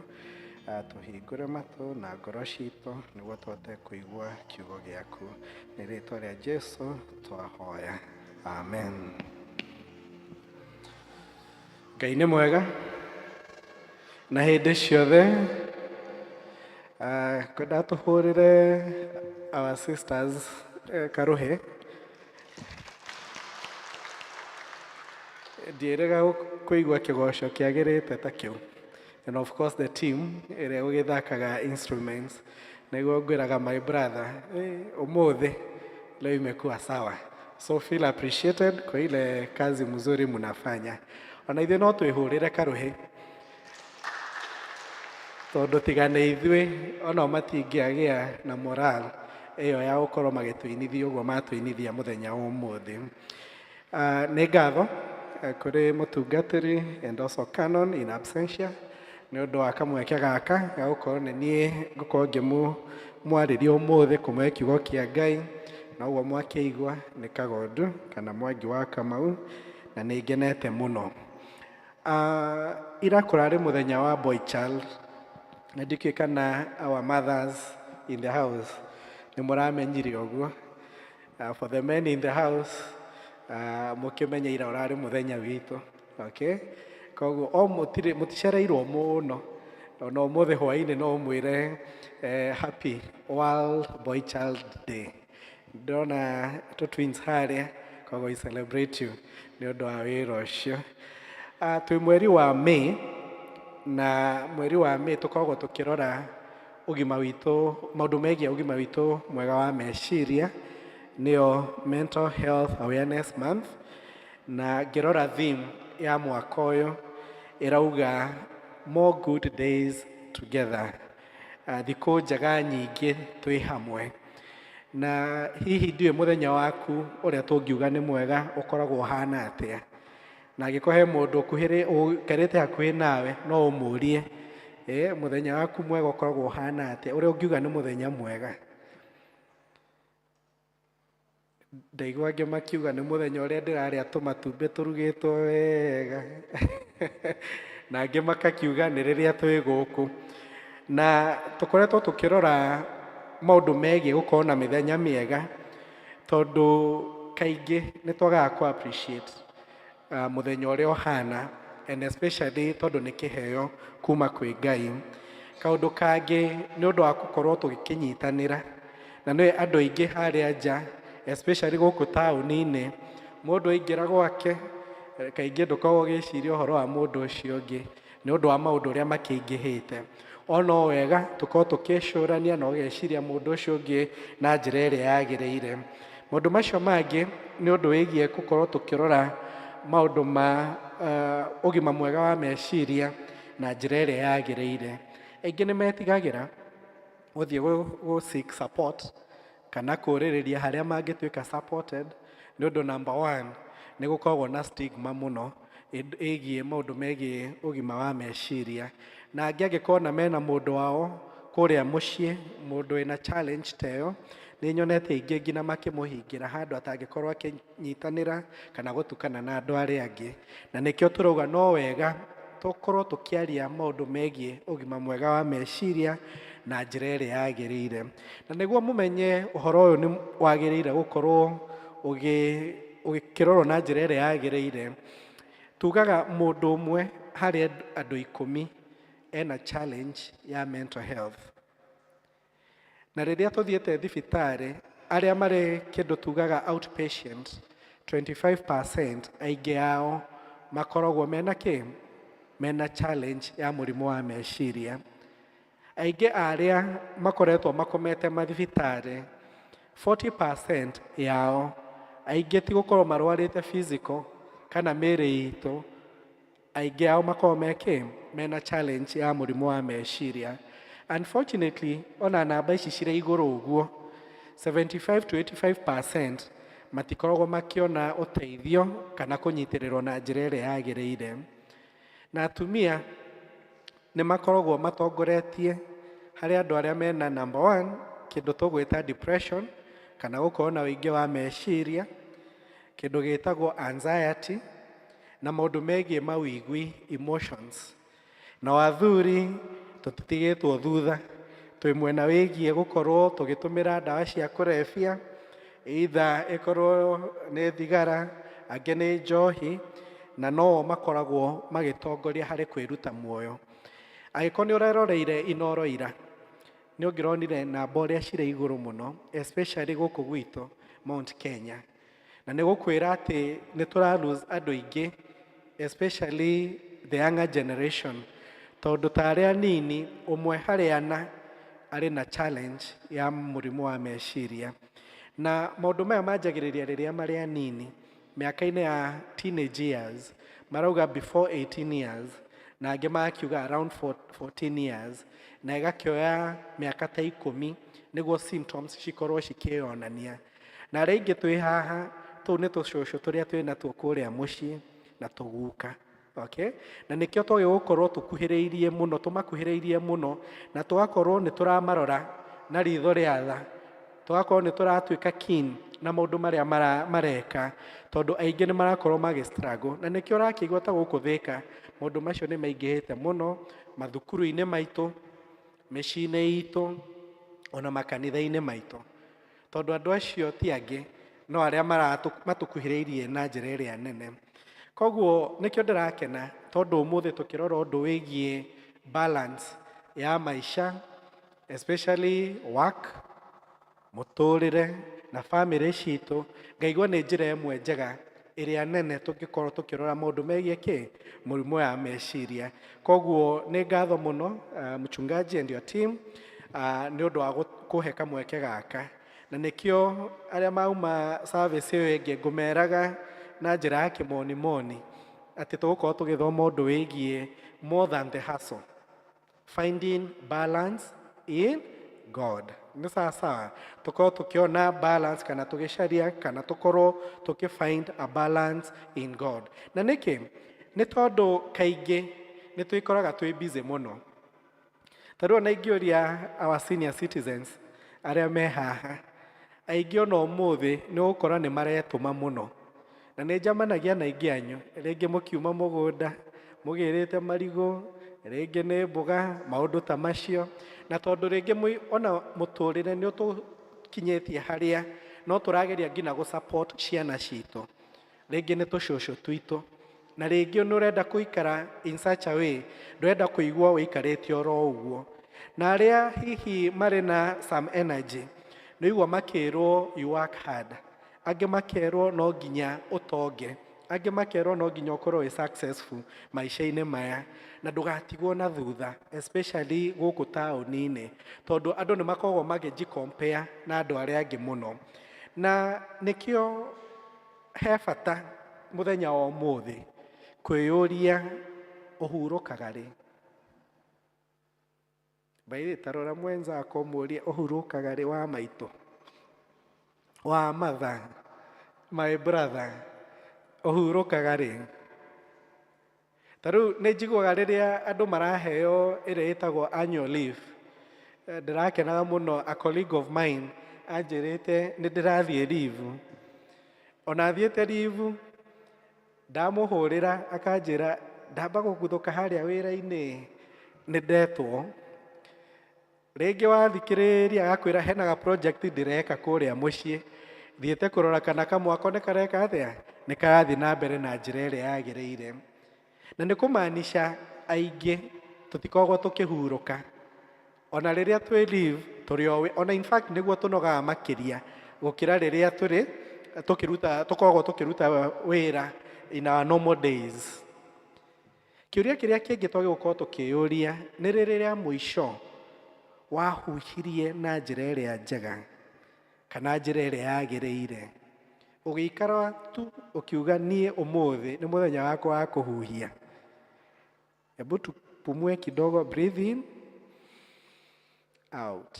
Tũhingũre matũ na ngoro citũ nĩguo tũhote kũigua kiugo gĩaku. Nĩ rĩtwa rĩa Jesu twahoya, amen. Ngai nĩ mwega na hĩndĩ ciothe. Kwenda tũhũrĩre our sisters karũhĩ. Ndiĩrĩga kũigua kĩgoco kĩagĩrĩte ta kĩu, and of course the team ĩrĩa gũgĩthakaga instruments. Nĩguo ngwĩraga my brother, ũmũthĩ leo imekuwa sawa. So feel appreciated kwa ile kazi mzuri mnafanya. Ona ithuĩ no twĩhũrĩre karũhĩ, tondũ tiga nĩ ithuĩ onao matingĩagĩa na moral ĩyo ya gũkorwo magĩtũinithia ũguo matũinithia mũthenya wa ũmũthĩ. Nĩ ngatho kũrĩ mũtungatĩri and also canon in absentia nĩ ũndũ wa kamweke gaka ga gũkorwo nĩ niĩ ngũkorwo ngĩmwarĩria ũmũthĩ, kũmũhe kiugo kĩa Ngai. Na ũguo mwakĩigua nĩ Kagondu kana Mwangi wa Kamau, na nĩ ngenete mũno. Ira kũrarĩ mũthenya wa boy child, na ndikĩũĩ kana our mothers in the house nĩ mũramenyire ũguo. For the men in the house, mũkĩmenye ira ũrarĩ mũthenya witũ, okay? Koguo o mũtirĩ mũticereirwo mũno. Ona ũmũthĩ hwaĩ-inĩ no ũmwĩre happy World Boy Child Day. Ndĩrona tũ twins harĩa, koguo we celebrate you nĩ ũndũ wa wĩra ũcio. Twĩ mweri wa May, na mweri wa May tũkoragwo tũkĩrora ũgima witũ, maũndũ megiĩ ũgima witũ mwega wa meciria, nĩyo Mental Health Awareness Month. Na ngĩrora theme ya mwaka ũyũ ĩrauga "More good days together", thikũ njega nyingĩ twĩ hamwe. Na hihi ndiũĩ mũthenya waku ũrĩa tũngiuga nĩ mwega ũkoragwo ũhana atĩa? Na angĩkorwo he mũndũ ũikarĩte hakuhĩ nawe, no ũmũrie, mũthenya waku mwega ũkoragwo ũhana atĩa, ũrĩa ũngiuga nĩ mũthenya mwega? Ndaigua angĩ makiuga nĩ mũthenya ũrĩa ndĩrarĩa tũmatumbĩ tũrugĩtwo wega, na angĩ makakiuga nĩ rĩrĩa twĩ gũkũ. Na tũkoretwo tũkĩrora maũndũ megiĩ gũkorwo na mĩthenya mĩega, tondũ kaingĩ nĩ twagaga kũ appreciate mũthenya ũrĩa ũhana, and especially tondũ nĩ kĩheo kuma kwĩ Ngai. Kaũndũ kangĩ nĩ ũndũ wa gũkorwo tũgĩkĩnyitanĩra, na nĩ andũ aingĩ harĩa nja, especially gũkũ taũni-inĩ, mũndũ aingĩra gwake, kaingĩ ndũkoragwo ũgĩciria ũhoro wa mũndũ ũcio ũngĩ nĩ ũndũ wa maũndũ ũrĩa makĩingĩhĩte. O no wega tũkorwo tũkĩcũrania na ũgeciria mũndũ ũcio ũngĩ na njĩra ĩrĩa yagĩrĩire. Maũndũ macio mangĩ nĩ ũndũ wĩgiĩ gũkorwo tũkĩrora maũndũ ma ũgima mwega wa meciria na njĩra ĩrĩa yagĩrĩire. Aingĩ nĩ metigagĩra gũthiĩ gũ seek support kana kũrĩrĩria harĩa mangĩtuĩka supported, nĩ ũndũ number one nĩ gũkoragwo na stigma mũno ĩgiĩ maũndũ megiĩ ũgima wa meciria. Na angĩ angĩkorwo na mena mũndũ wao kũrĩa mũciĩ, mũndũ wĩna challenge ta ĩyo, nĩ nyonete aingĩ nginya makĩmũhingĩra handũ atangĩkorwo akĩnyitanĩra kana gũtukana na andũ arĩa angĩ. Na nĩkĩo tũrauga no wega tũkorwo tũkĩaria maũndũ megiĩ ũgima mwega wa meciria na njĩra ĩrĩa yagĩrĩire. Na nĩguo mũmenye ũhoro ũyũ nĩ wagĩrĩire gũkorwo ũgĩkĩrorwo na njĩra ĩrĩa yagĩrĩire, tugaga mũndũ ũmwe harĩ andũ 10 ena challenge ya mental health. Na rĩrĩa tũthiĩte thibitarĩ, arĩa marĩ kĩndũ tugaga outpatient, 25% aingĩ ao makoragwo mena kĩ? Mena challenge ya mũrimũ wa meciria. Aingĩ arĩa makoretwo makomete mathibitarĩ, 40% yao, aingĩ ti gũkorwo marwarĩte physical kana mĩĩrĩ itũ, aingĩ ao makoragwo me kĩ? Mena challenge ya mũrimũ wa meciria. Unfortunately, ona namba ici cirĩ igũrũ ũguo, 75 to 85% matikoragwo makĩona ũteithio kana kũnyitĩrĩrwo na njĩra ĩrĩa yagĩrĩire. Na atumia nĩ makoragwo matongoretie harĩ andũ arĩa mena number one kĩndũ tũgwĩta depression kana gũkorwo na ũingĩ wa meciria, kĩndũ gĩtagwo anxiety na maũndũ megiĩ mawĩigwi, emotions. Na athuri tũtitigĩtwo thutha, twĩ mwena wĩgiĩ gũkorwo tũgĩtũmĩra ndawa cia kũrebia, either ĩkorwo nĩ thigara, angĩ nĩ njohi, na no makoragwo magĩtongoria harĩ kwĩruta muoyo. Angĩkorwo nĩ ũreroreire Inoro ira, nĩ ũngĩronire namba ũrĩa cirĩ igũrũ mũno, especially gũkũ gwitũ Mount Kenya. Na nĩ gũkwĩra atĩ nĩ tũra lose andũ aingĩ, especially the younger generation, tondũ ta arĩa anini ũmwe harĩ ana arĩ na challenge ya mũrimũ wa meciria. Na maũndũ maya manjagĩrĩria rĩrĩa marĩ anini, mĩaka-inĩ ya teenage years, marauga before 18 years, na angĩ magakiuga around 14 years, na ĩgakĩoya mĩaka ta 10 nĩguo symptoms cikorwo cikĩyonania. Na arĩa aingĩ twĩ haha, tũu nĩ tũcũcũ tũrĩa twĩ natuo kũrĩa mũciĩ na tũguka. Okay? Na nĩkĩo twagĩ gũkorwo tũkuhĩrĩirie mũno, tũmakuhĩrĩirie mũno, na tũgakorwo nĩ tũramarora na ritho rĩa tha, tũgakorwo nĩ tũratuĩka keen na maũndũ marĩa mareka, tondũ aingĩ nĩ marakorwo magĩ struggle. Na nĩkĩo ũrakĩigua ta gũkũ Thĩka, maũndũ macio nĩ maingĩhĩte mũno mathukuru-inĩ maitũ, mĩciĩ-inĩ itũ, ona makanitha-inĩ maitũ, tondũ andũ acio ti angĩ no arĩa matũkuhĩrĩirie na njĩra ĩrĩa nene. Koguo nĩkĩo ndĩrakena tondũ ũmũthĩ tũkĩrora ũndũ wĩgiĩ balance ya maica, especially work, mũtũrĩre na famĩlĩ citũ, ngaigua nĩ njĩra ĩmwe njega ĩrĩa nene tũngĩkorwo tũkĩrora maũndũ megiĩ kĩ mũrimũ ya meciria. Koguo nĩ ngatho mũno, mchungaji and your team, nĩ ũndũ wa kũhe kamweke gaka. Na nĩkĩo arĩa mauma service ĩyo ĩngĩ ngũmeraga na njĩra ya kĩmonimoni atĩ tũgũkorwo tũgĩthoma ũndũ wĩgiĩ more than the hustle, finding balance in God. Nĩ sawa sawa, tũkorwo tũkĩona balance kana tũgĩcaria kana tũkorwo tũkĩ find a balance in God. Na nĩkĩ? Nĩ tondũ kaingĩ nĩ twĩkoraga twĩ busy mũno. Ta rĩu ona ingĩũria our senior citizens arĩa me haha, aingĩ ona ũmũthĩ nĩ ũgũkora nĩ maretũma mũno. Na nĩ njamanagia na aingĩ anyu, rĩngĩ mũkiuma mũgũnda mũgĩrĩte marigũ, rĩngĩ nĩ mboga, maũndũ ta macio. Na tondũ rĩngĩ ona mũtũrĩre nĩ ũtũkinyĩtie harĩa no tũrageria nginya gũ support ciana citũ, rĩngĩ nĩ tũcũcũ twitũ, na rĩngĩ nĩ ũrenda kũikara in such a way ndũrenda kũigua ũikarĩte oro ũguo. Na arĩa hihi marĩ na some energy, nĩ ũigua makĩrwo you work hard, angĩ makerwo no nginya ũtonge, angĩ makerwo no nginya ũkorwo wĩ successful maica-inĩ maya na ndũgatigwo na thutha, especially gũkũ taũni-inĩ, tondũ andũ nĩ makoragwo magĩji compare na andũ arĩa angĩ mũno. Na nĩkĩo he bata mũthenya wa ũmũthĩ kwĩyũria ũhurũkaga rĩ. By the way, ta rora mwenzako ũmũrie ũhurũkaga rĩ, wa maitũ, wa mother, my brother, ũhurũkaga rĩ? Ta rĩu nĩ njiguaga rĩrĩa andũ maraheo ĩrĩa ĩtagwo annual leave, ndĩrakenaga mũno. A colleague of mine anjĩrĩte nĩ ndĩrathiĩ leave. Ona thiĩte leave, ndamũhũrĩra akanjĩra ndamba gũguthũka harĩa wĩra-inĩ, nĩ ndetwo. Rĩngĩ wathikĩrĩria agakwĩra hena ga project ndĩreka kũrĩa mũciĩ, thiĩte kũrora kana kamwako nĩ kareka atĩa, nĩ karathiĩ na mbere na njĩra ĩrĩa yagĩrĩire. Na nĩ kũmaanisha aingĩ tũtikoragwo tũkĩhurũka. Ona rĩrĩa twĩ leave tũrĩ o ona in fact nĩguo tũnogaga makĩria gũkĩra rĩrĩa tũrĩ tũkĩruta, tũkoragwo tũkĩruta wĩra in our normal days. Kĩũria kĩrĩa kĩngĩ twagĩrĩirwo gũkorwo tũkĩyũria nĩ rĩrĩ rĩa mũico wahuhirie na njĩra ĩrĩa njega kana njĩra ĩrĩa yagĩrĩire, ũgĩikara tu ũkiuga niĩ ũmũthĩ nĩ mũthenya wakwa wa kũhuhia. Hebu tupumue kidogo, breathe in, out,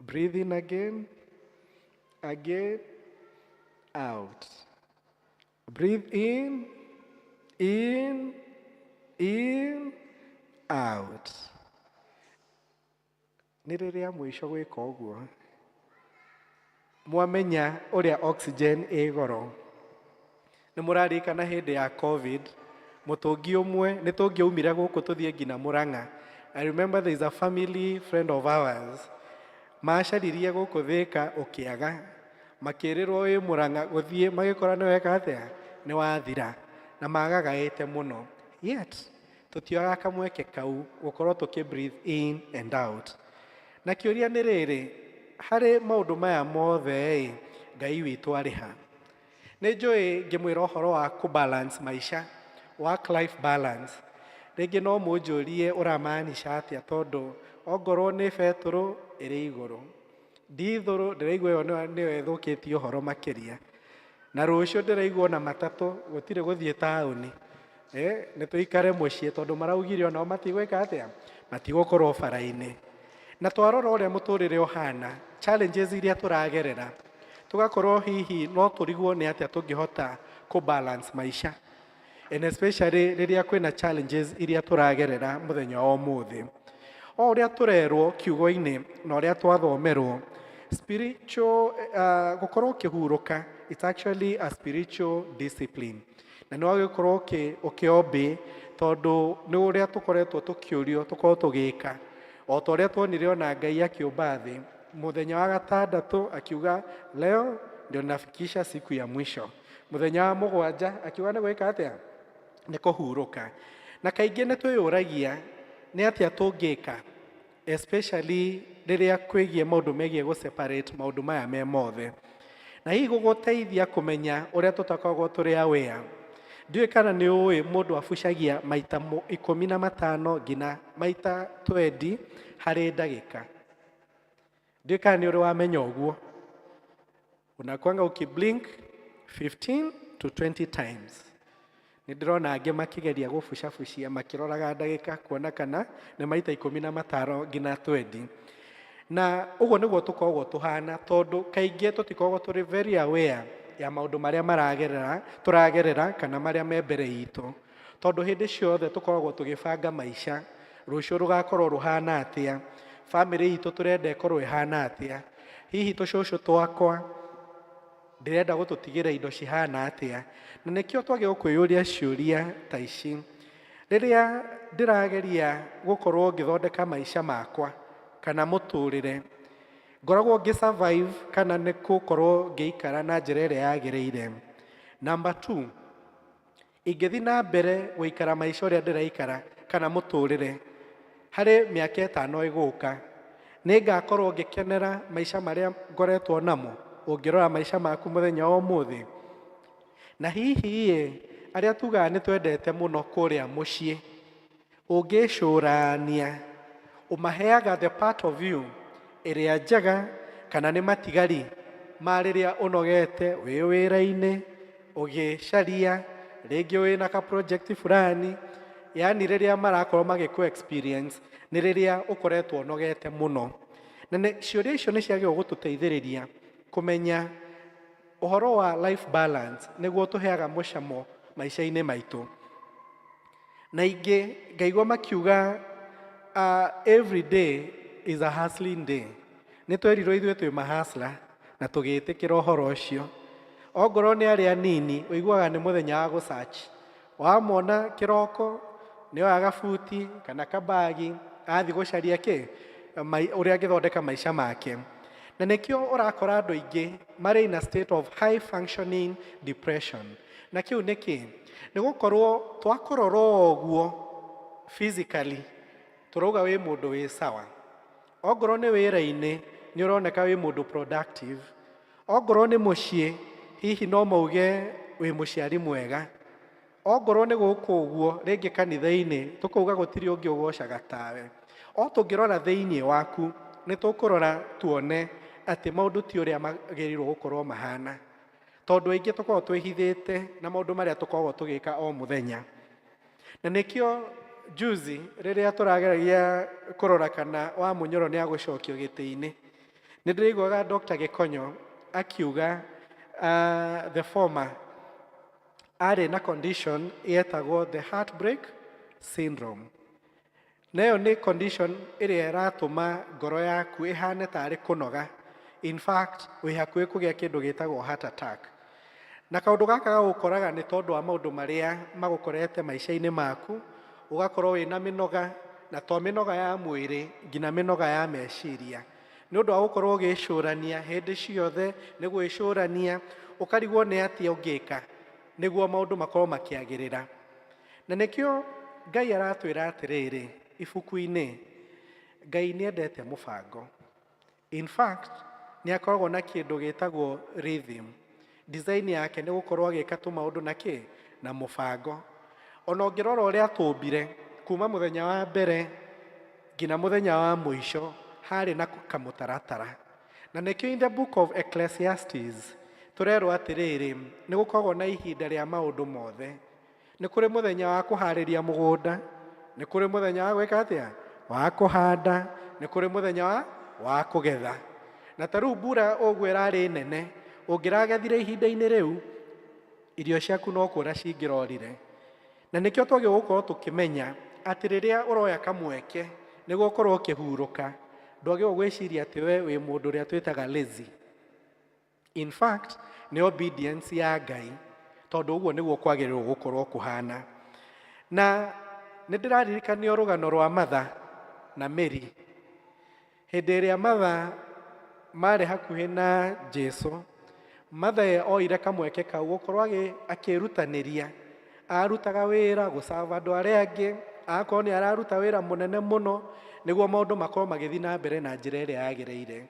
breathe in again, again, out, breathe in, In, in, out. Nĩ rĩrĩa mũico gwĩka ũguo. Mwamenya ũrĩa oxygen ĩ goro. Nĩ mũraririkana hĩndĩ ya COVID, mũtũngi ũmwe nĩ tũngĩaumire gũkũ tũthiĩ nginya Murang'a. I remember there is a family friend of ours macaririe gũkũ Thĩka ũkĩaga, makĩrĩrwo wĩ Murang'a gũthiĩ magĩkora nĩ weka atĩa, nĩ wathira, na magagaĩte mũno. Yet tũtioyaga kamweke kau gũkorwo tũkĩ breathe in and out. Na kĩũria nĩ rĩrĩ, harĩ maũndũ maya mothe ĩ, Ngai witũ arĩ ha? Nĩ njũĩ ngĩmwĩra ũhoro wa kũ balance maica, work life balance, rĩngĩ no mũnjũrie ũramaanisha atĩa, tondũ ongorwo nĩ betũrũ ĩrĩ igũrũ, ndithũrũ ndĩraigua ĩyo nĩyo ĩthũkĩtie ũhoro makĩria, na rũciũ ndĩraigua ona matatũ gũtirĩ gũthiĩ taũni, nĩ tũikare mũciĩ tondũ maraugire onao matigwĩka atĩa, matigũkorwo bara-inĩ. Na twarora ũrĩa mũtũrĩre ũhana, challenges iria tũragerera, tũgakorwo hihi no tũrigwo nĩ atĩa tũngĩhota kũ balance maica, and especially rĩrĩa kwĩna challenges iria tũragerera mũthenya wa ũmũthĩ. O ũrĩa tũrerwo kiugo-inĩ na ũrĩa twathomerwo, spiritual gũkorwo ũkĩhurũka, it's actually a spiritual discipline, na nĩ wagĩkorwo ũkĩ-obey, tondũ nĩ ũrĩa tũkoretwo tũkĩũrio tũkorwo tũgĩka. O ta ũrĩa tuonire ona Ngai akĩũmba thĩ, mũthenya wa gatandatũ akiuga leo ndio nafikisha siku ya mwisho, mũthenya wa mũgwanja akiuga nĩ gwĩka atĩa, nĩ kũhurũka. Na kaingĩ nĩ twĩyũragia nĩ atĩa tũngĩka, especially rĩrĩa kwĩgiĩ maũndũ megiĩ gũ separate maũndũ maya me mothe, na hihi gũgũteithia kũmenya ũrĩa tũtakoragwo tũrĩ aware. Ndiũĩ kana nĩ ũĩ mũndũ abucagia maita 15 nginya maita 20 harĩ ndagĩka. Ndiũĩ kana nĩ ũrĩ wamenya ũguo. Unakwanga ukiblink 15 to 20 times. Nĩ ndĩrona angĩ makĩgeria gũbucabucia makĩroraga ndagĩka kuona kana nĩ maita 15 nginya 20. Na ũguo nĩguo tũkoragwo tũhana, tondũ kaingĩ tũtikoragwo tũrĩ very aware ya maũndũ marĩa maragerera, tũragerera, kana marĩa me mbere itũ, tondũ hĩndĩ ciothe tũkoragwo tũgĩbanga maica, rũciũ rũgakorwo rũhana atĩa, bamĩrĩ itũ tũrenda ĩkorwo ĩhana atĩa, hihi tũcũcũ twakwa ndĩrenda gũtũtigĩra indo cihana atĩa. Na nĩkĩo twagĩrĩirwo kwĩyũria ciũria ta ici: rĩrĩa ndĩrageria gũkorwo ngĩthondeka maica makwa kana mũtũrĩre, ngoragwo ngĩ survive kana nĩ gũkorwo ngĩikara na njĩra ĩrĩa yagĩrĩire? Number two, ingĩthiĩ na mbere gũikara maica ũrĩa ndĩraikara kana mũtũrĩre harĩ mĩaka 5 ĩgũka, nĩ ngakorwo ngĩkenera maica marĩa ngoretwo namo? Ũngĩrora maica maku mũthenya wa ũmũthĩ, na hihi ĩ arĩa tugaga nĩ twendete mũno kũrĩa mũciĩ, ũngĩcũrania ũmaheaga the part of you ĩrĩa njega kana nĩ matigari ma rĩrĩa ũnogete wĩ wĩra-inĩ ũgĩcaria, rĩngĩ wĩna ka project fulani, yani rĩrĩa marakorwo magĩkũ experience nĩ rĩrĩa ũkoretwo ũnogete mũno. Na nĩ ciũria icio nĩ ciagĩrĩirwo gũtũteithĩrĩria kũmenya ũhoro wa life balance, nĩguo tũheaga mũcamo maica-inĩ maitũ. Na ingĩ ngaigua makiuga every day is a hustling day. Nĩ twerirwo ithuĩ twĩ mahustler na tũgĩtĩkĩra ũhoro ũcio. Ongorwo nĩ arĩa anini, ũiguaga nĩ mũthenya wa gũsearch. Wamona kĩroko nĩ oya gabuti kana kabagi athiĩ gũcaria kĩ ũrĩa angĩthondeka maica make. Na nĩkĩo ũrakora andũ aingĩ marĩ in a state of high functioning depression. Na kĩu nĩ kĩ? Nĩ gũkorwo twakũrora o ũguo physically, tũrauga wĩ mũndũ wĩ sawa. Ongorwo nĩ wĩra-inĩ nĩ ũroneka wĩ mũndũ productive. Ongorwo nĩ mũciĩ hihi no mauge wĩ mũciari mwega. Ongorwo nĩ gũkũ ũguo rĩngĩ kanitha-inĩ tũkauga gũtirĩ ũngĩ ũgocaga tawe. O tũngĩrora thĩinĩ waku nĩ tũkũrora tuone atĩ maũndũ ti ũrĩa magĩrĩirwo gũkorwo mahana, tondũ aingĩ tũkoragwo twĩhithĩte na maũndũ marĩa tũkoragwo tũgĩka o mũthenya. Na nĩkĩo juzi rĩrĩa tũrageragia kũrora kana wa Mũnyoro nĩ agũcokio gĩtĩ-inĩ, nĩ ndĩraiguaga Dr. Gĩkonyo akiuga the former Arĩ na condition yetagwo the heartbreak syndrome. Na ĩyo nĩ condition ĩrĩa ĩratũma ngoro yaku ĩhane tarĩ kũnoga. In fact, wĩ hakuhĩ kũgĩa kĩndũ gĩtagwo heart attack. Na kaũndũ gaka gagũkoraga nĩ tondũ wa maũndũ marĩa magũkorete maica-inĩ maku, ũgakorwo wĩna mĩnoga, na to mĩnoga ya mwĩrĩ, nginya mĩnoga ya meciria. Nĩ ũndũ wa gũkorwo ũgĩcũrania hĩndĩ ciothe, nĩ gwĩcũrania, ũkarigwo nĩ atĩa ũngĩka nĩguo maũndũ makorwo makĩagĩrĩra. Na nĩkĩo Ngai aratwĩra atĩrĩrĩ, ibuku-inĩ, Ngai nĩ endete mũbango. In fact, nĩ akoragwo na kĩndũ gĩtagwo rhythm. Design yake nĩ gũkorwo agĩka tũmaũndũ na kĩ? Na mũbango. Ona ũngĩrora ũrĩa atũmbire, kuma mũthenya wa mbere nginya mũthenya wa mũico, harĩ na kamũtaratara. Na nĩkĩo in the book of Ecclesiastes, tũrerwo atĩrĩrĩ, nĩ gũkoragwo na ihinda rĩa maũndũ mothe. Nĩ kũrĩ mũthenya wa kũharĩria mũgũnda, nĩ kũrĩ mũthenya wa gwĩka atĩa? Wa kũhanda, nĩ kũrĩ mũthenya wa kũgetha. Na ta rĩu mbura ũguo ĩrarĩ nene, ũngĩragethire ihinda-inĩ rĩu, irio ciaku no kũra cingĩrorire. Na nĩkĩo twagĩrĩirwo gũkorwo tũkĩmenya atĩ rĩrĩa ũroya kamweke nĩguo ũkorwo ũkĩhurũka, ndwagĩrĩirwo gwĩciria atĩ we wĩ mũndũ ũrĩa twĩtaga lazy. In fact, nĩ obedience ya Ngai, tondũ ũguo nĩguo kwagĩrĩirwo gũkorwo kũhana. Na nĩ ndĩraririkanio rũgano rwa Martha na Mary. Hĩndĩ ĩrĩa Martha marĩ hakuhĩ na Jesu, Martha ye oire kamweke kau gũkorwo akĩrutanĩria. Arutaga wĩra gũcaba andũ arĩa angĩ, agakorwo nĩ araruta wĩra mũnene mũno nĩguo maũndũ makorwo magĩthiĩ na mbere na njĩra ĩrĩa yagĩrĩire.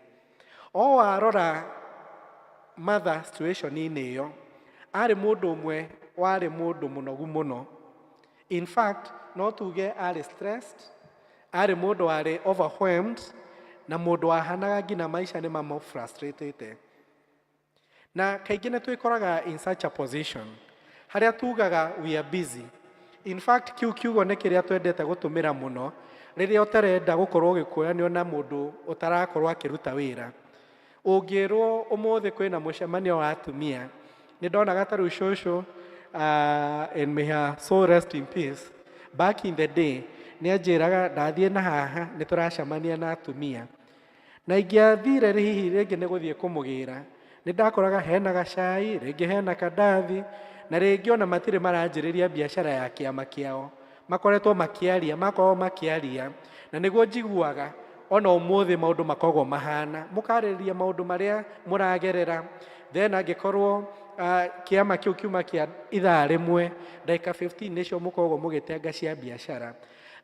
O warora Martha situation-inĩ ĩyo, arĩ mũndũ ũmwe warĩ mũndũ mũnogu mũno. In fact, no tuge arĩ stressed, arĩ mũndũ warĩ overwhelmed, na mũndũ wahanaga nginya maica nĩ mamũ frustrated. Na kaingĩ nĩ twĩkoraga in such a position harĩa tugaga we are busy. In fact, kiu kiugo nĩ kĩrĩa twendete gũtũmĩra mũno rĩrĩa ũtarenda gũkorwo ũgĩkũranio na mũndũ ũtarakorwo akĩruta wĩra. Ũngĩrwo ũmũthĩ kwĩna mũcemanio wa atumia, nĩ ndonaga ta rĩu cũcũ, and may her soul rest in peace, back in the day nĩ anjĩraga ndathiĩ na haha nĩ tũracemania na atumia. Na ingĩathire hihi rĩngĩ nĩ gũthiĩ kũmũgĩra, nĩ ndakoraga hena gacai, rĩngĩ hena kandathi, na rĩngĩ ona matirĩ maranjĩrĩria biacara ya kĩama kĩao. Makoretwo makĩaria, makoragwo makĩaria, na nĩguo njiguaga ona ũmũthĩ maũndũ makoragwo mahana. Mũkarĩrĩria maũndũ marĩa mũragerera, then angĩkorwo kĩama kĩu kiuma kĩa ithaa rĩmwe, ndagĩka 15 nĩcio mũkoragwo mũgĩtenga cia biacara.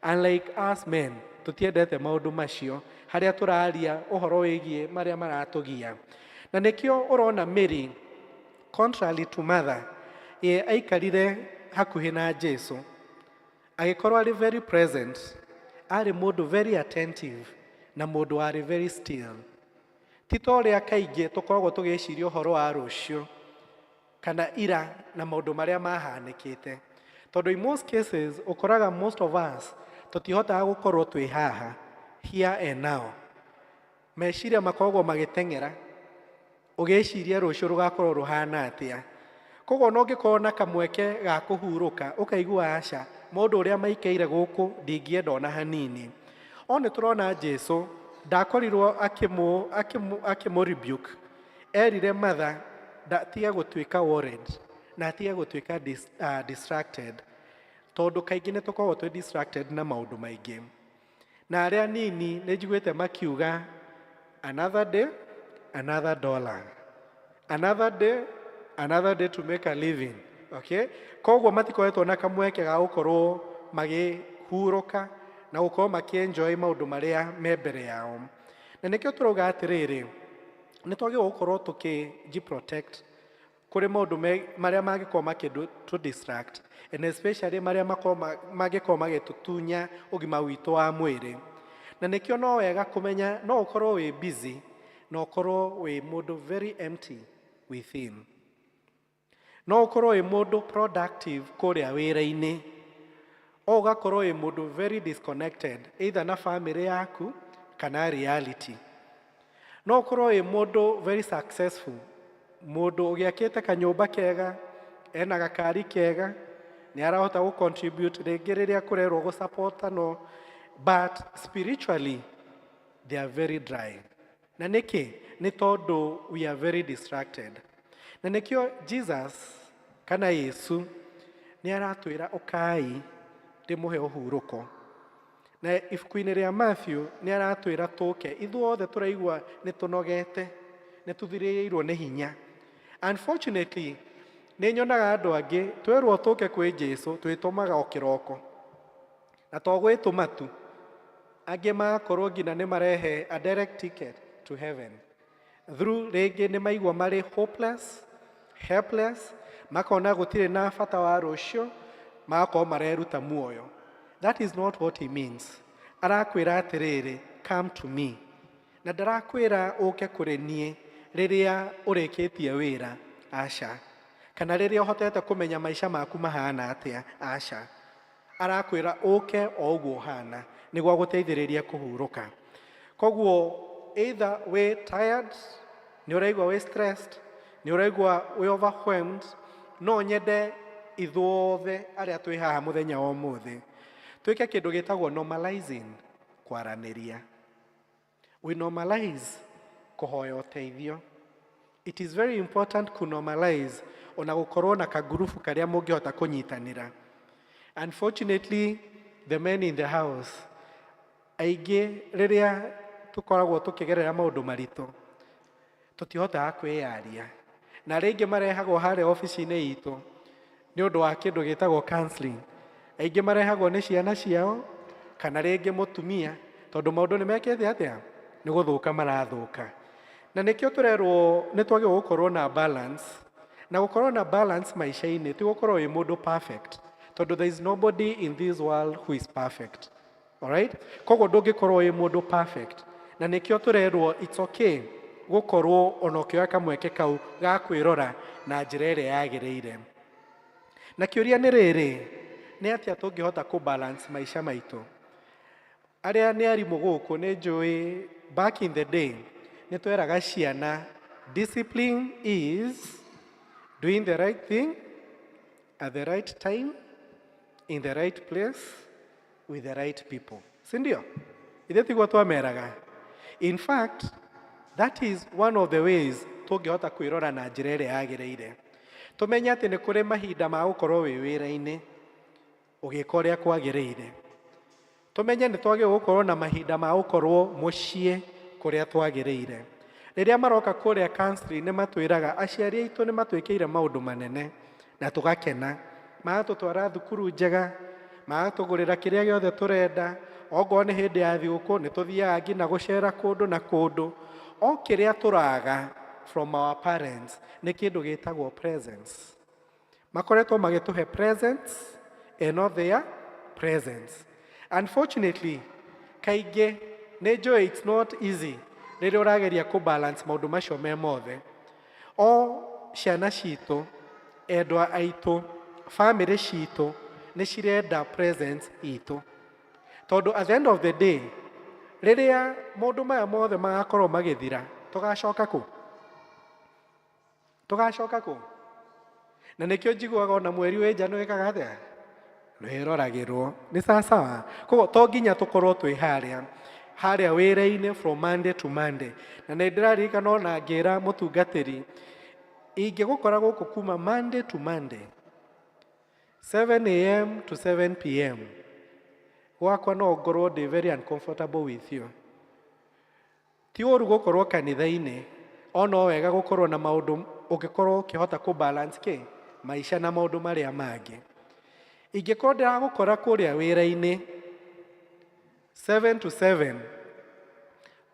Unlike us men, tũtiendete maũndũ macio, harĩa tũraria ũhoro wĩgiĩ marĩa maratũgia. Na nĩkĩo ũrona Mary, contrary to Martha, ye aikarire hakuhĩ na Jesu, agĩkorwo arĩ very present, arĩ mũndũ very attentive, na mũndũ warĩ very still. Ti ta ũrĩa kaingĩ tũkoragwo tũgĩciria ũhoro wa rũciũ kana ira na maũndũ marĩa mahanĩkĩte. Tondũ in most cases ũkoraga most of us tũtihotaga gũkorwo twĩ haha here and now. Meciria makoragwo magĩteng'era ũgĩciria rũciũ rũgakorwo rũhana atĩa. Koguo no ũngĩkorwo na kamweke ga kũhurũka ũkaigua aca, maũndũ ũrĩa maikaire gũkũ ndingĩenda ona hanini. O nĩ tũrona Jesu ndakorirwo akĩmũ rebuke. Erire Martha atige gũtuĩka worried na atige gũtuĩka distracted, tondũ kaingĩ nĩ tũkoragwo twĩ distracted na maũndũ maingĩ. Na arĩa nini nĩ njiguĩte makiuga another day, another dollar, another day, another day to make a living. Okay? Koguo matikoretwo na kamweke ga gũkorwo magĩhurũka na gũkorwo makĩenjoy maũndũ marĩa me mbere yao. Na nĩkĩo tũrauga atĩrĩrĩ, nĩ twagĩrĩirwo gũkorwo tũkĩji protect kũrĩ maũndũ marĩa mangĩkorwo makĩtũ distract, and especially marĩa mangĩkorwo magĩtũtunya ũgima witũ wa mwĩrĩ. Na nĩkĩo no wega kũmenya no ũkorwo wĩ busy na ũkorwo wĩ mũndũ very empty within. No ũkorwo wĩ mũndũ productive kũrĩa wĩra-inĩ, o ũgakorwo wĩ mũndũ very disconnected either na family yaku kana reality. No ũkorwo wĩ mũndũ very successful, mũndũ ũgĩakĩte kanyũmba kega, Ena gakari kega, nĩ arahota gũ contribute rĩngĩ rĩrĩa kũrerwo gũ support no, but spiritually they are very dry. Na nĩkĩ? Nĩ tondũ we are very distracted. Na nĩkĩo Jesus kana Yesu nĩ aratwĩra, "Ũkai ndĩmũhe ũhurũko." Na ibuku-inĩ rĩa Matthew nĩ aratwĩra tũke ithuothe tũraigua nĩ tũnogete, nĩ tũthirĩrĩirwo nĩ hinya. Unfortunately, nĩ nyonaga andũ angĩ twerwo tũke kwĩ Jesu twĩtũmaga o kĩroko, na to gwĩtũma tu, angĩ magakorwo nginya nĩ marehe a direct ticket to heaven through rĩngĩ nĩ maigua marĩ hopeless, helpless, makona gũtirĩ na bata wa rũciũ, magakorwo mareruta muoyo. That is not what he means. Arakwĩra atĩrĩrĩ, "Come to me." Na ndarakwĩra ũke kũrĩ niĩ rĩrĩa ũrĩkĩtie wĩra, aca, kana rĩrĩa ũhotete kũmenya maica maku mahana atĩa, aca. Arakwĩra ũke o ũguo ũhana nĩguo agũteithĩrĩrie kũhurũka. Koguo either wĩ tired, nĩ ũraigua wĩ stressed, nĩ ũraigua wĩ overwhelmed, no nyende ithuothe arĩa twĩ haha mũthenya wa ũmũthĩ twĩke kĩndũ gĩtagwo normalizing kwaranĩria. We normalize kũhoya ũteithio. It is very important ku normalize ona gũkorwo na kagurubu karĩa mũngĩhota kũnyitanĩra. Unfortunately, the men in the house aingĩ, rĩrĩa tũkoragwo tũkĩgerera maũndũ maritũ, tũtihotaga kwĩyaria, na rĩngĩ marehagwo harĩa obici-inĩ itũ nĩ ũndũ wa kĩndũ gĩtagwo counseling. Aingĩ marehagwo nĩ ciana ciao kana rĩngĩ mũtumia, tondũ maũndũ nĩ mekĩte atĩa? Nĩ gũthũka marathũka. Na nĩkĩo tũrerwo nĩ twagĩrĩirwo gũkorwo na balance. Na gũkorwo na balance maica-inĩ ti gũkorwo wĩ mũndũ perfect, tondũ there is nobody in this world who is perfect. Alright, koguo ndũngĩkorwo wĩ mũndũ perfect, na nĩkĩo tũrerwo it's okay gũkorwo ona ũkĩoya kamweke kau ga kwĩrora na njĩra ĩrĩa yagĩrĩire. Na kĩũria nĩ rĩrĩ, nĩ atĩa tũngĩhota kũ balance maica maitũ? Arĩa nĩ arimũ gũkũ, nĩ njũĩ back in the day nĩ tweraga ciana, discipline is doing the right thing at the right time, in the right place, with the right people, si ndio? Ithe tiguo twameraga? In fact, that is one of the ways tũngĩhota kwĩrora na njĩra ĩrĩa yagĩrĩire. Tũmenye atĩ nĩ kũrĩ mahinda ma gũkorwo wĩ wĩra-inĩ ũgĩka ũrĩa kwagĩrĩire. Tũmenye nĩ twagĩrĩirwo gũkorwo na mahinda ma gũkorwo mũciĩ kũrĩa twagĩrĩire. Rĩrĩa maroka kũrĩa counseling, nĩ matwĩraga aciari aitũ nĩ matwĩkĩire maũndũ manene na tũgakena, magatũtwara thukuru njega, magatũgũrĩra kĩrĩa gĩothe tũrenda. Ongorwo nĩ hĩndĩ ya thigũkũ, nĩ tũthiaga nginya gũcera kũndũ na kũndũ. O kĩrĩa tũraga from our parents nĩ kĩndũ gĩtagwo presence. Makoretwo magĩtũhe presents and not their presence. Unfortunately, kaingĩ nĩ njũĩ it's not easy rĩrĩa ũrageria kũ balance maũndũ macio me mothe. O ciana citũ, endwa aitũ, family citũ nĩ cirenda presence itũ, tondũ at the end of the day, rĩrĩa maũndũ maya mothe magakorwo magĩthira, tũgacoka kũ? Tũgacoka kũ? Na nĩkĩo njiguaga ona mweri wĩ nja nĩ wĩkaga atĩa? Wĩroragĩrwo nĩ sawasawa. Koguo to nginya tũkorwo twĩ harĩa harĩa wĩra-inĩ from Monday to Monday. Na nĩ ndĩraririkana ona ngĩra mũtungatĩri, ingĩgũkora gũkũ kuma Monday to Monday, 7 a.m. to 7 p.m., gwakwa no ngorwo ndĩ very uncomfortable with you. Ti ũru gũkorwo kanitha-inĩ, o no wega gũkorwo na maũndũ ũngĩkorwo ũkĩhota kũ balance kĩ maica na maũndũ marĩa mangĩ. Ingĩkorwo ndĩragũkora kũrĩa wĩra-inĩ 7 to 7,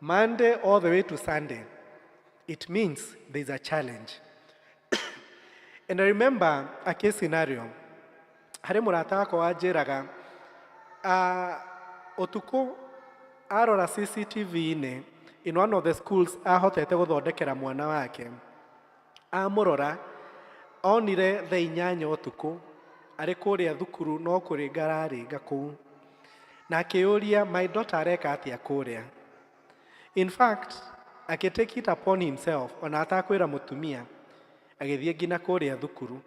Monday all the way to Sunday, it means there is a challenge. And I remember a case scenario. Harĩ mũrata wakwa wanjĩraga, ũtukũ arora CCTV-inĩ in one of the schools ahotete gũthondekera mwana wake. Amũrora onire thaa 8 ũtukũ arĩ kũrĩa thukuru no kũrĩnga ararĩnga kũu, na akĩyũria, "My daughter areka atĩa kũrĩa?" In fact, akĩ take it upon himself, ona atakwĩra mũtumia, agĩthiĩ nginya kũrĩa thukuru.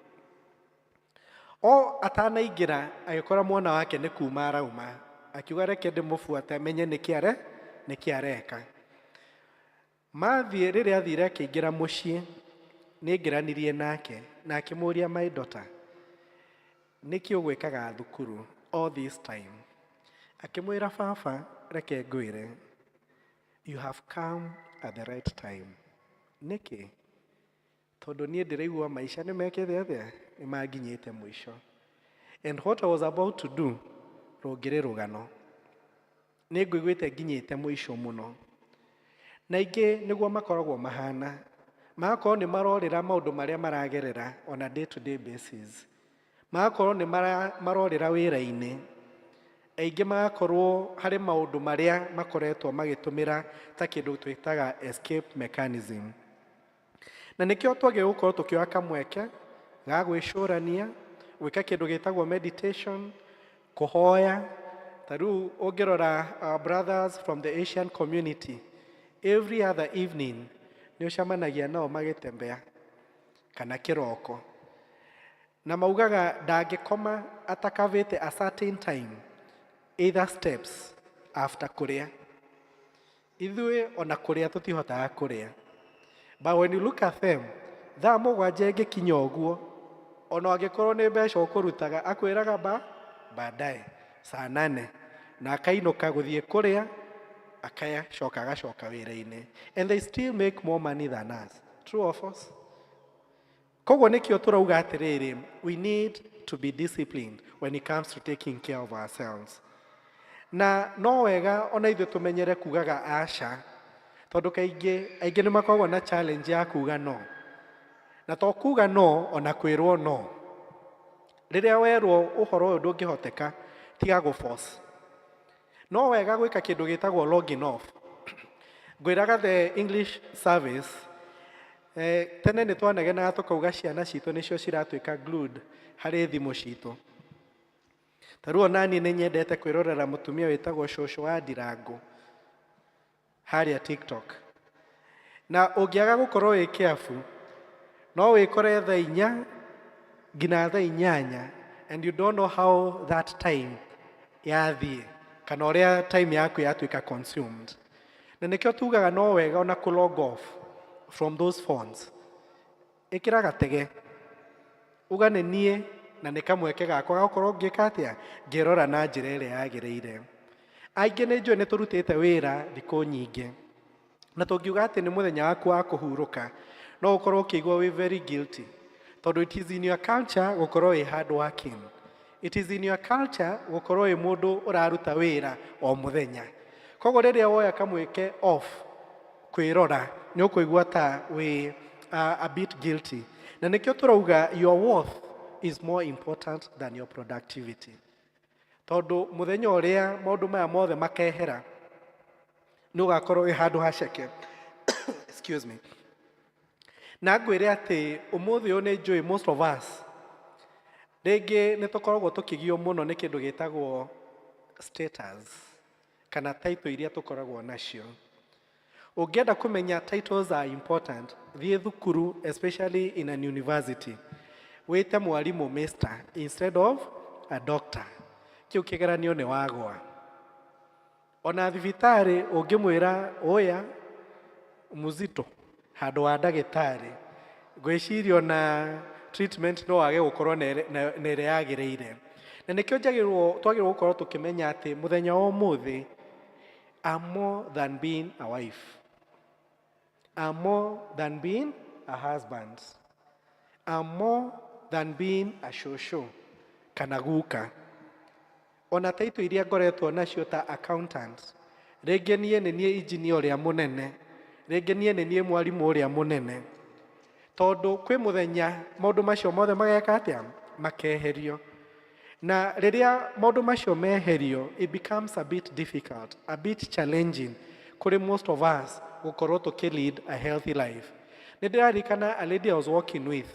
O atanaingĩra agĩkora mwana wake nĩ kuma arauma, akiuga reke ndĩmũbuate menye nĩkĩ are nĩkĩ areka. Mathiĩ, rĩrĩa athire akĩingĩra mũciĩ, nĩ aingĩranirie nake na akĩmũria, "My daughter, nĩkĩ ũgwĩkaga thukuru all this time?" Akĩmwĩra, "Baba, reke ngwĩre, you have come at the right time." Nĩkĩ? Tondũ niĩ ndĩraigua maica nĩ mekĩte atĩa, nĩ manginyĩte mũico, and what I was about to do rũngĩrĩ rũgano. Nĩ ngũiguĩte nginyĩte mũico mũno. Na aingĩ nĩguo makoragwo mahana, magakorwo nĩ marorĩra maũndũ marĩa maragerera on a day to day basis, magakorwo nĩ marorĩra wĩra-inĩ, aingĩ magakorwo harĩ maũndũ marĩa makoretwo magĩtũmĩra ta kĩndũ twĩtaga escape mechanism. Na nĩkĩo twagĩrĩirwo gũkorwo tũkĩoya kamweke ga gwĩcũrania, gwĩka kĩndũ gĩtagwo meditation, kũhoya. Ta rĩu ũngĩrora our brothers from the Asian community, every other evening nĩ ũcemanagia nao magĩtembea kana kĩroko, na maugaga ndangĩkoma atakavĩte a certain time, either steps after kũrĩa. Ithuĩ ona kũrĩa tũtihotaga kũrĩa, but when you look at them, thaa 7 ĩngĩkinya ũguo, ona angĩkorwo nĩ mbeca ũkũrutaga, akwĩraga ba baadaye saa 8, na akainũka gũthiĩ kũrĩa, akacoka agacoka wĩra-inĩ, and they still make more money than us. True or false? Koguo nĩkĩo tũrauga atĩrĩrĩ, we need to be disciplined when it comes to taking care of ourselves. Na no wega ona ithuĩ tũmenyere kugaga aca, tondũ kaingĩ aingĩ nĩ makoragwo na challenge ya kuga no, na to kuga no, ona kwĩrwo no. Rĩrĩa werwo ũhoro ũyũ ndũngĩhoteka, tiga gũ force. No wega gwĩka kĩndũ gĩtagwo logging off. Ngwĩraga the English service, tene nĩ twanegenaga tũkauga ciana citũ nĩcio ciratuĩka glued harĩ thimũ citũ. Ta rĩu onaniĩ nĩ nyendete kwĩrorera mũtumia wĩtagwo Cũcũ wa Ndirangũ harĩa TikTok, na ũngĩaga gũkorwo wĩ careful, no wĩkore thaa 4 nginya thaa 8, and you don't know how that time yathiĩ kana ũrĩa time yaku yatuĩka consumed. Na nĩkĩo tugaga no wega ona kũ log off from those phones. Ĩkĩra gatege uga nĩ niĩ na nĩ kamweke gakwa ga gũkorwo ngĩka atĩa, ngĩrora na njĩra ĩrĩa yagĩrĩire. Aingĩ nĩ njũĩ nĩ tũrutĩte wĩra thikũ nyingĩ, na tũngiuga atĩ nĩ mũthenya waku wa kũhurũka, no ũkorwo ũkĩigua wĩ very guilty, tondũ it is in your culture gũkorwo wĩ hard working, it is in your culture gũkorwo wĩ mũndũ ũraruta wĩra o mũthenya. Koguo rĩrĩa woya kamweke off kwĩrora, nĩ ũkũigua ta wĩ a bit guilty. Na nĩkĩo tũrauga your worth is more important than your productivity, tondũ mũthenya ũrĩa maũndũ maya mothe makehera, nĩ ũgakorwo wĩ handũ haceke. Excuse me. Na ngwĩre atĩ ũmũthĩ ũyũ nĩ njũĩ most of us rĩngĩ nĩ tũkoragwo tũkĩgio mũno nĩ kĩndũ gĩtagwo status kana title iria tũkoragwo nacio. Ũngĩenda kũmenya titles are important, thiĩ thukuru, especially in an university, wĩte mwarimũ Mr instead of a doctor. Kĩu kĩgeranio nĩ wagwa. Ona thibitarĩ ũngĩmwĩra ũya muzito handũ wa ndagĩtarĩ, ngwĩciria ona treatment no wage gũkorwo na ĩrĩa yagĩrĩire. Na nĩkĩo njagĩrĩirwo twagĩrĩirwo gũkorwo tũkĩmenya atĩ mũthenya wa ũmũthĩ, I'm more than being a wife, I'm more than being a husband, I'm more than being a shosho kana guka. Ona title iria ngoretwo nacio ta accountant, rĩngĩ niĩ nĩ niĩ engineer ũrĩa mũnene, rĩngĩ niĩ nĩ niĩ mwarimũ ũrĩa mũnene, tondũ kwĩ mũthenya maũndũ macio mothe mageka atĩa, makeherio. Na rĩrĩa maũndũ macio meherio, it becomes a bit difficult, a bit challenging kũrĩ most of us gũkorwo tũkĩ lead a healthy life. Nĩ ndĩraririkana a lady I was working with,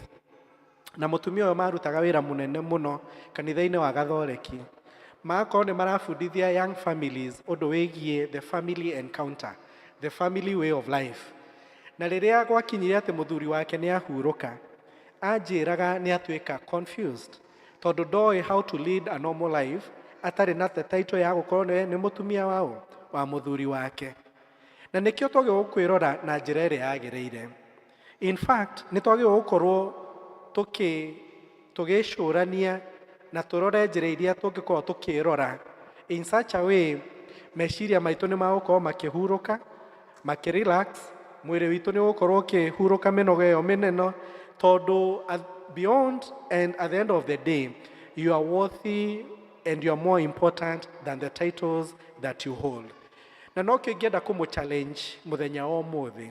na mũtumia ũyũ marutaga wĩra mũnene mũno kanitha-inĩ wa Gathoreki. Magakorwo nĩ marabundithia young families ũndũ wĩgiĩ the family encounter, the family way of life. Na rĩrĩa gwakinyire atĩ mũthuri wake nĩ ahurũka, anjĩraga nĩ atuĩka confused. Tondũ ndoĩ how to lead a normal life atarĩ na the title ya gũkorwo nĩ mũtumia wao wa mũthuri wake. Na nĩkĩo twagĩrĩirwo kwĩrora na njĩra ĩrĩa yagĩrĩire. In fact, nĩ twagĩrĩirwo gũkorwo tũgĩcũrania na tũrore njĩra iria tũngĩkorwo tũkĩrora in such a way meciria maitũ nĩ magũkorwo makĩhurũka, makĩrelax, mwĩrĩ witũ nĩ ũgũkorwo ũkĩhurũka mĩnoga ĩyo mĩnene, tondũ beyond and at the end of the day you are worthy and you are more important than the titles that you hold. Na nokĩo ingĩenda kũmũ challenge mũthenya wa ũmũthĩ,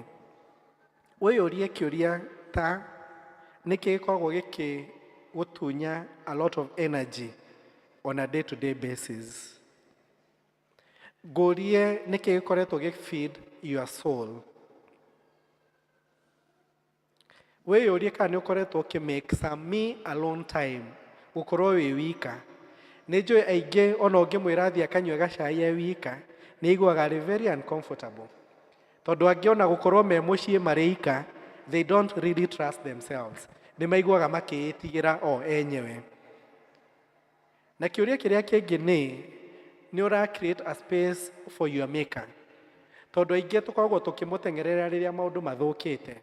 wĩyũrie kĩũria ta nĩkĩ gĩkoragwo gĩkĩgũtunya a lot of energy on a day to day basis. Ngũrie nĩkĩ gĩkoretwo gĩ feed your soul. Wĩyũrie kana nĩ ũkoretwo ũkĩ make some me alone time, gũkorwo wĩ wika. Nĩ njũĩ aingĩ ona ũngĩmwĩra athiĩ akanyue gacai e wika, nĩ aiguaga arĩ very uncomfortable. Tondũ angĩ ona gũkorwo me mũciĩ marĩ ika, they don't really trust themselves. Nĩ maiguaga makĩĩtigĩra o enyewe. Na kĩũria kĩrĩa kĩngĩ nĩ ũra create a space for your maker. Tondũ aingĩ tũkoragwo tũkĩmũteng'erera rĩrĩa maũndũ mathũkĩte,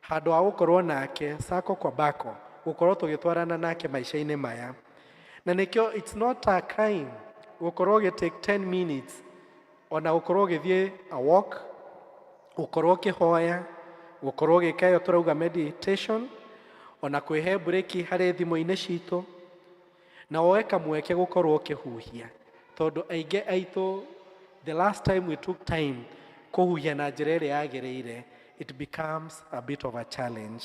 handũ ha gũkorwo nake sako kwa bako, gũkorwo tũgĩtwarana nake maica-inĩ maya. Na nĩkĩo it's not a crime gũkorwo ũgĩ take 10 minutes ona gũkorwo ũgĩthiĩ a walk, gũkorwo ũkĩhoya, gũkorwo ũgĩka ĩyo tũrauga meditation, ona kwĩhe break harĩ thimũ-inĩ citũ, na woe kamweke gũkorwo ũkĩhuhia. Tondũ aingĩ aitũ the last time we took time kũhuhia na njĩra ĩrĩa yagĩrĩire, it becomes a bit of a challenge.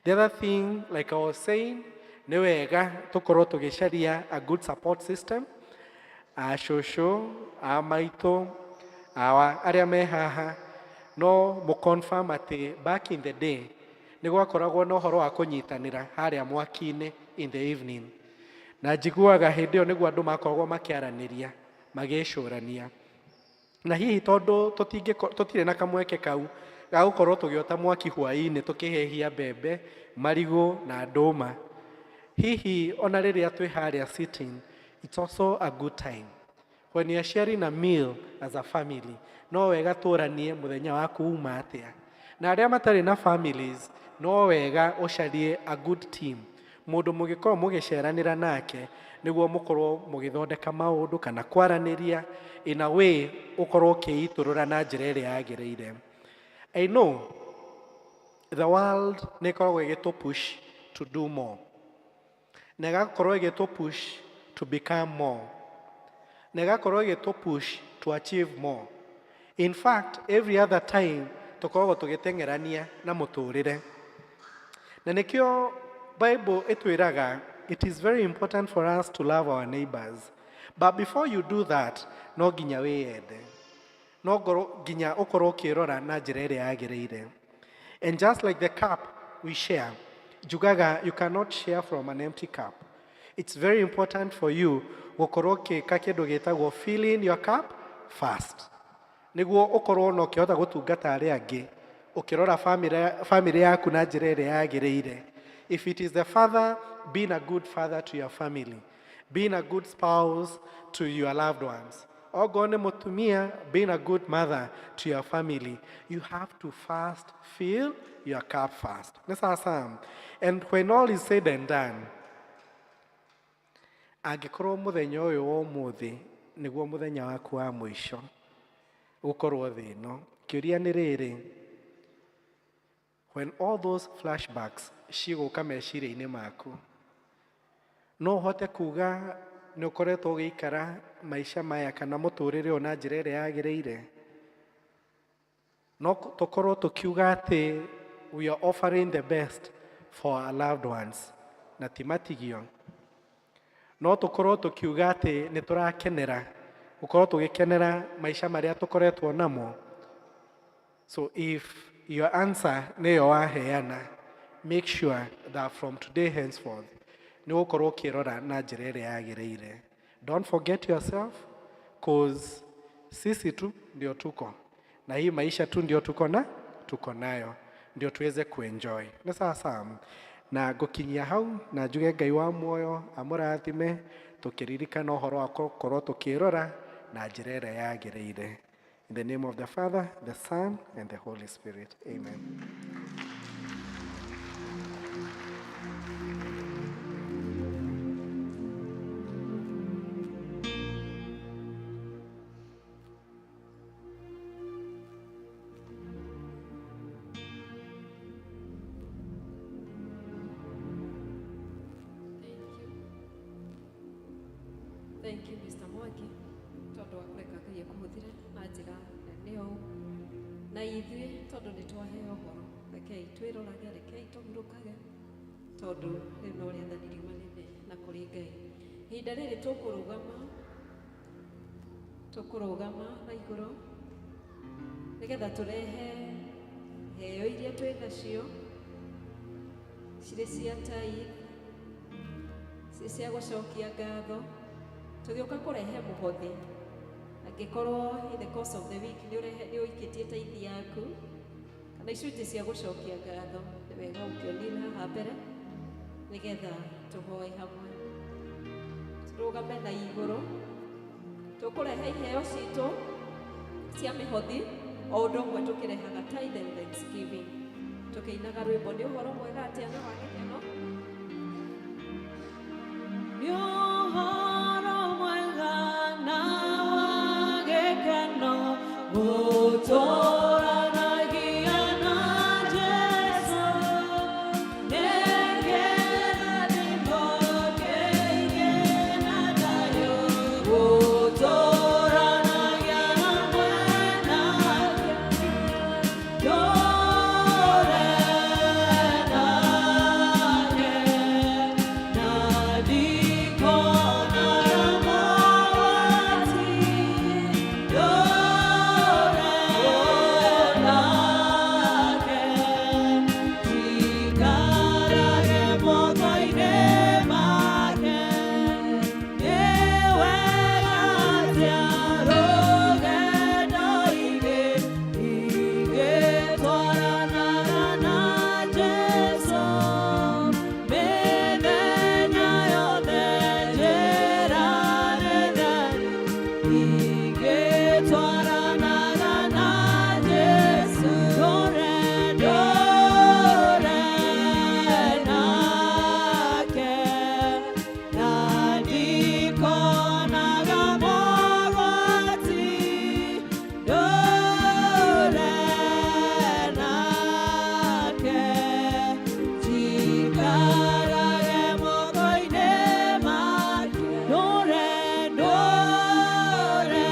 The other thing, like I was saying, nĩ wega tũkorwo tũgĩcaria a good support system. A cũcũ, a maitũ, awa arĩa me haha, no mũ confirm atĩ back in the day nĩ gwakoragwo na ũhoro wa kũnyitanĩra harĩa mwaki-inĩ in the evening. Na njiguaga hĩndĩ ĩyo nĩguo andũ makoragwo makĩaranĩria, magĩcũrania. Na hihi tondũ tũtirĩ na kamweke kau ga gũkorwo tũgĩota mwaki hwaĩ-inĩ tũkĩhĩhia mbembe, marigũ na ndũma, hihi ona rĩrĩa twĩ harĩa sitting, it's also a good time. When you are sharing a meal as a family, no wega tũranie mũthenya waku uma atĩa. Na arĩa matarĩ na families, no wega ũcarie a good team. Mũndũ mũgĩkorwo mũgĩceranĩra nake nĩguo mũkorwo mũgĩthondeka maũndũ kana kwaranĩria in a way ũkorwo ũkĩitũrũra na njĩra ĩrĩa yagĩrĩire. I know the world nĩ ĩkoragwo ĩgĩtũ push to do more, na ĩgakorwo ĩgĩtũ push to become more, na ĩgakorwo ĩgĩtũ push to achieve more. In fact, every other time tũkoragwo tũgĩteng'erania na mũtũrĩre. Na nĩkĩo Bible ĩtwĩraga it is very important for us to love our neighbors. But before you do that, no nginya wĩyende. No nginya ũkorwo ũkĩrora na njĩra ĩrĩa yagĩrĩire. And just like the cup we share, njugaga you cannot share from an empty cup. It's very important for you gũkorwo ũgĩka kĩndũ gĩtagwo filling your cup first. Nĩguo ũkorwo na ũkĩhota gũtungata arĩa angĩ, ũkĩrora family yaku na njĩra ĩrĩa yagĩrĩire. If it is the father, being a good father to your family, being a good spouse to your loved ones. Okorwo nĩ mũtumia, being a good mother to your family. You have to first fill your cup first. Nĩ sawa sawa? And when all is said and done, angĩkorwo mũthenya ũyũ wa ũmũthĩ nĩguo mũthenya waku wa mũico gũkorwo thĩ ĩno, kĩũria nĩ rĩrĩ, when all those flashbacks cigũka meciria-inĩ maku, no ũhote kuga nĩ ũkoretwo ũgĩikara maica maya kana mũtũrĩre ũyũ na njĩra ĩrĩa yagĩrĩire? No tũkorwo tũkiuga atĩ we are offering the best for our loved ones na ti matigio. No tũkorwo tũkiuga atĩ nĩ tũrakenera gũkorwo tũgĩkenera maica marĩa tũkoretwo namo. So if your answer nĩyo waheana, make sure that from today henceforth nĩ ũgũkorwo ũkĩrora na njĩra ĩrĩa yagĩrĩire. Don't forget yourself, 'cause sisi tu ndio tuko na hii maisha tu ndio tuko nayo, ndio tuweze kuenjoy. Nĩ sawa sawa? Na ngũkinyia hau na njuge Ngai wa muoyo amũrathime, tũkĩririkana ũhoro wa gũkorwo tũkĩrora na njĩra ĩrĩa yagĩrĩire. In the name of the Father, the Son, and the Holy Spirit. Amen. Thank you. Thank you, Mr. Mwangi, tondũ wa kũreka Ngai akũhũthĩre na njĩra nene ũũ. Na ithuĩ tondũ nĩ twaheo ũhoro, rekei twĩrorage, rekei tũhurũkage, tondũ rĩu no rĩathani riumanĩte na kũrĩ Ngai. Ihinda rĩrĩ tũkũrũgama, tũkũrũgama na igũrũ nĩgetha tũrehe heo iria twĩ nacio cirĩ cia tithe, cirĩ cia gũcokia ngatho, tũgĩũka kũrehe mũhothi. Angĩkorwo in the course of the week nĩ ũrehe nĩ ũikĩtie tithe yaku kana icunjĩ cia gũcokia ngatho, nĩ wega ũkĩonire haha mbere nĩgetha tũhoe hamwe. Tũrũgame na igũrũ, tũkũrehe iheo citũ cia mĩhothi o ũndũ ũmwe tũkĩrehaga tithe and thanksgiving, tũkĩinaga rwĩmbo nĩ ũhoro mwega atĩa na wa gĩkeno. Nĩ ũhoro mwega na wa gĩkeno gũtũũranagia na Jesũ, nĩ kĩrathimo kĩingĩ na thayũ gũtũũranagia hamwe nake. Ndũre nake na ndikona mogwati, ndũre nake njikarage moko-inĩ make. Nĩ wega atĩa rũgendo-inĩ ingĩtwaranaga na Jesũ, mĩthenya yothe njĩra nĩ theru, ingĩtwaranaga na Jesũ. Ndũre, ndũre nake na ndikonaga mogwati, ndũre nake njikarage moko-inĩ make. Ndũre, ndũre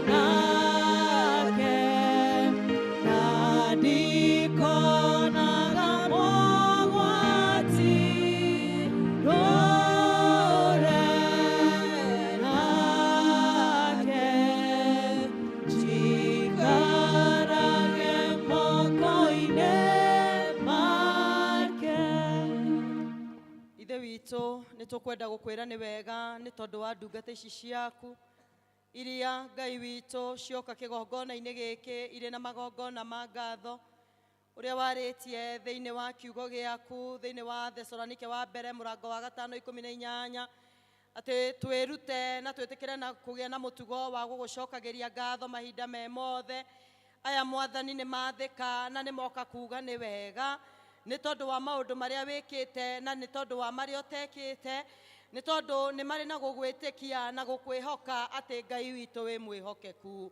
nake na ndikonaga mogwati, ndũre nake njikarage moko-inĩ make. Ithe witũ, nĩ tũkwenda gũkwĩra nĩ wega nĩ tondũ wa ndungata ici ciaku iria Ngai witũ cioka kĩgongona-inĩ gĩkĩ irĩ na magongona ma ngatho ũrĩa warĩtie thĩinĩ wa kiugo gĩaku thĩinĩ wa Thesalonike wa mbere mũrango wa 5 18, atĩ twĩrute na twĩtĩkĩre na kũgĩa na mũtugo wa gũgũcokagĩria ngatho mahinda me mothe. Aya Mwathani nĩ mathĩka na nĩ moka kuga nĩ wega nĩ tondũ wa maũndũ marĩa wĩkĩte na nĩ tondũ wa marĩa ũtekĩte, nĩ tondũ nĩ marĩ na gũgwĩtĩkia na gũkwĩhoka atĩ Ngai witũ wĩ mwĩhokeku.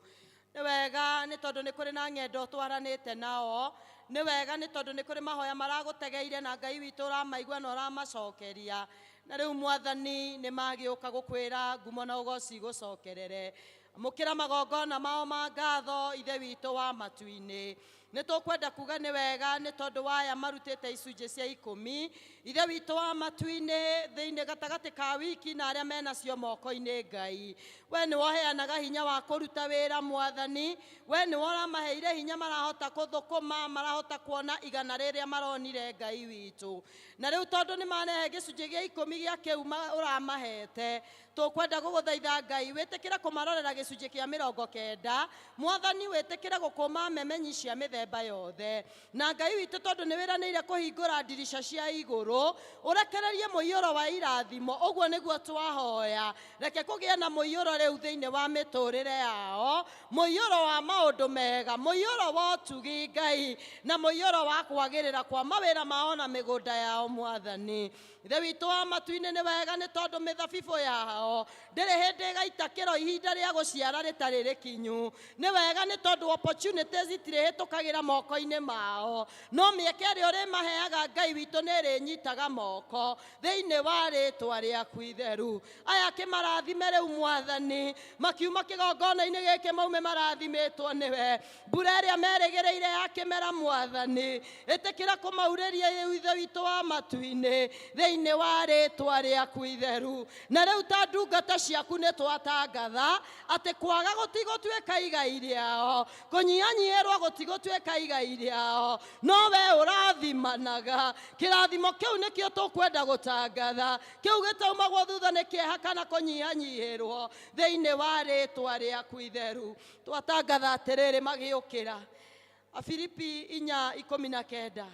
Nĩ wega nĩ tondũ nĩ kũrĩ na ng'endo twaranĩte nao, nĩ wega nĩ tondũ nĩ kũrĩ mahoya maragũtegeire na Ngai witũ ũramaigua na ũramacokeria. Na rĩu Mwathani nĩ magĩũka gũkwĩra ngumo na ũgoci gũcokerere. Amũkĩra magongona mao ma ngatho, Ithe witũ wa matu-inĩ. Nĩ tũkwenda kuga nĩ wega nĩ tondũ wa aya marutĩte icunjĩ cia 10, Ithe witũ wa matu-inĩ, thĩinĩ gatagatĩ ka wiki na arĩa menacio moko-inĩ. Ngai, we nĩwe ũheanaga hinya wa kũruta wĩra. Mwathani, we nĩwe ũramaheire hinya, marahota kũthũkũma, marahota kuona igana rĩrĩa maronire, Ngai witũ. Na rĩu tondũ nĩ marehe gĩcunjĩ gĩa 10 gĩa kĩu ũramahete, Tũkwenda gũgũthaitha Ngai wĩtĩkĩre kũmarorera gĩcunjĩ kĩa 90. Mwathani wĩtĩkĩre gũkũma memenyi cia mĩthemba yothe. Na Ngai witũ tondũ nĩ wĩranĩire kũhingũra ndirica cia igũrũ, ũrekererie mũiyũro wa irathimo, ũguo nĩguo twahoya. Reke kũgĩe na mũiyũro rĩu thĩinĩ wa mĩtũrĩre yao, mũiyũro wa maũndũ mega, mũiyũro wa ũtugi Ngai, na mũiyũro wa kwagĩrĩra kwa mawĩra mao na mĩgũnda yao Mwathani. Ithe witũ wa matu-inĩ nĩ wega nĩ tondũ mĩthabibũ yao ndĩrĩ hĩndĩ ĩgaita kĩro ihinda rĩa gũciara rĩtarĩ rĩkinyu. Nĩ wega nĩ tondũ opportunities itirĩhĩtũkagĩra moko-inĩ mao, no mĩeke ĩrĩa ũrĩmaheaga Ngai witũ nĩ ĩrĩnyitaga moko thĩinĩ wa rĩtwa rĩaku itheru. Aya kĩmarathime rĩu Mwathani, makiuma kĩgongona-inĩ gĩkĩ maume marathimĩtwo nĩwe. Mbura ĩrĩa merĩgĩrĩire ya kĩmera Mwathani, ĩtĩkĩra kũmaurĩria rĩu Ithe witũ wa matu-inĩ thĩinĩ wa rĩtwa rĩaku itheru. Na rĩu ta ndungata ciaku nĩ twatangatha atĩ kwaga gũtigũtuĩka igai rĩao, kũnyihanyihĩrwo gũtigũtuĩka igai rĩao, no we ũrathimanaga. Kĩrathimo kĩu nĩkĩo tũkwenda gũtangatha, kĩu gĩtaumagwo thutha nĩ kĩeha kana kũnyihanyihĩrwo thĩinĩ wa rĩtwa rĩaku itheru. Twatangatha atĩrĩrĩ magĩũkĩra Afilipi 4:19,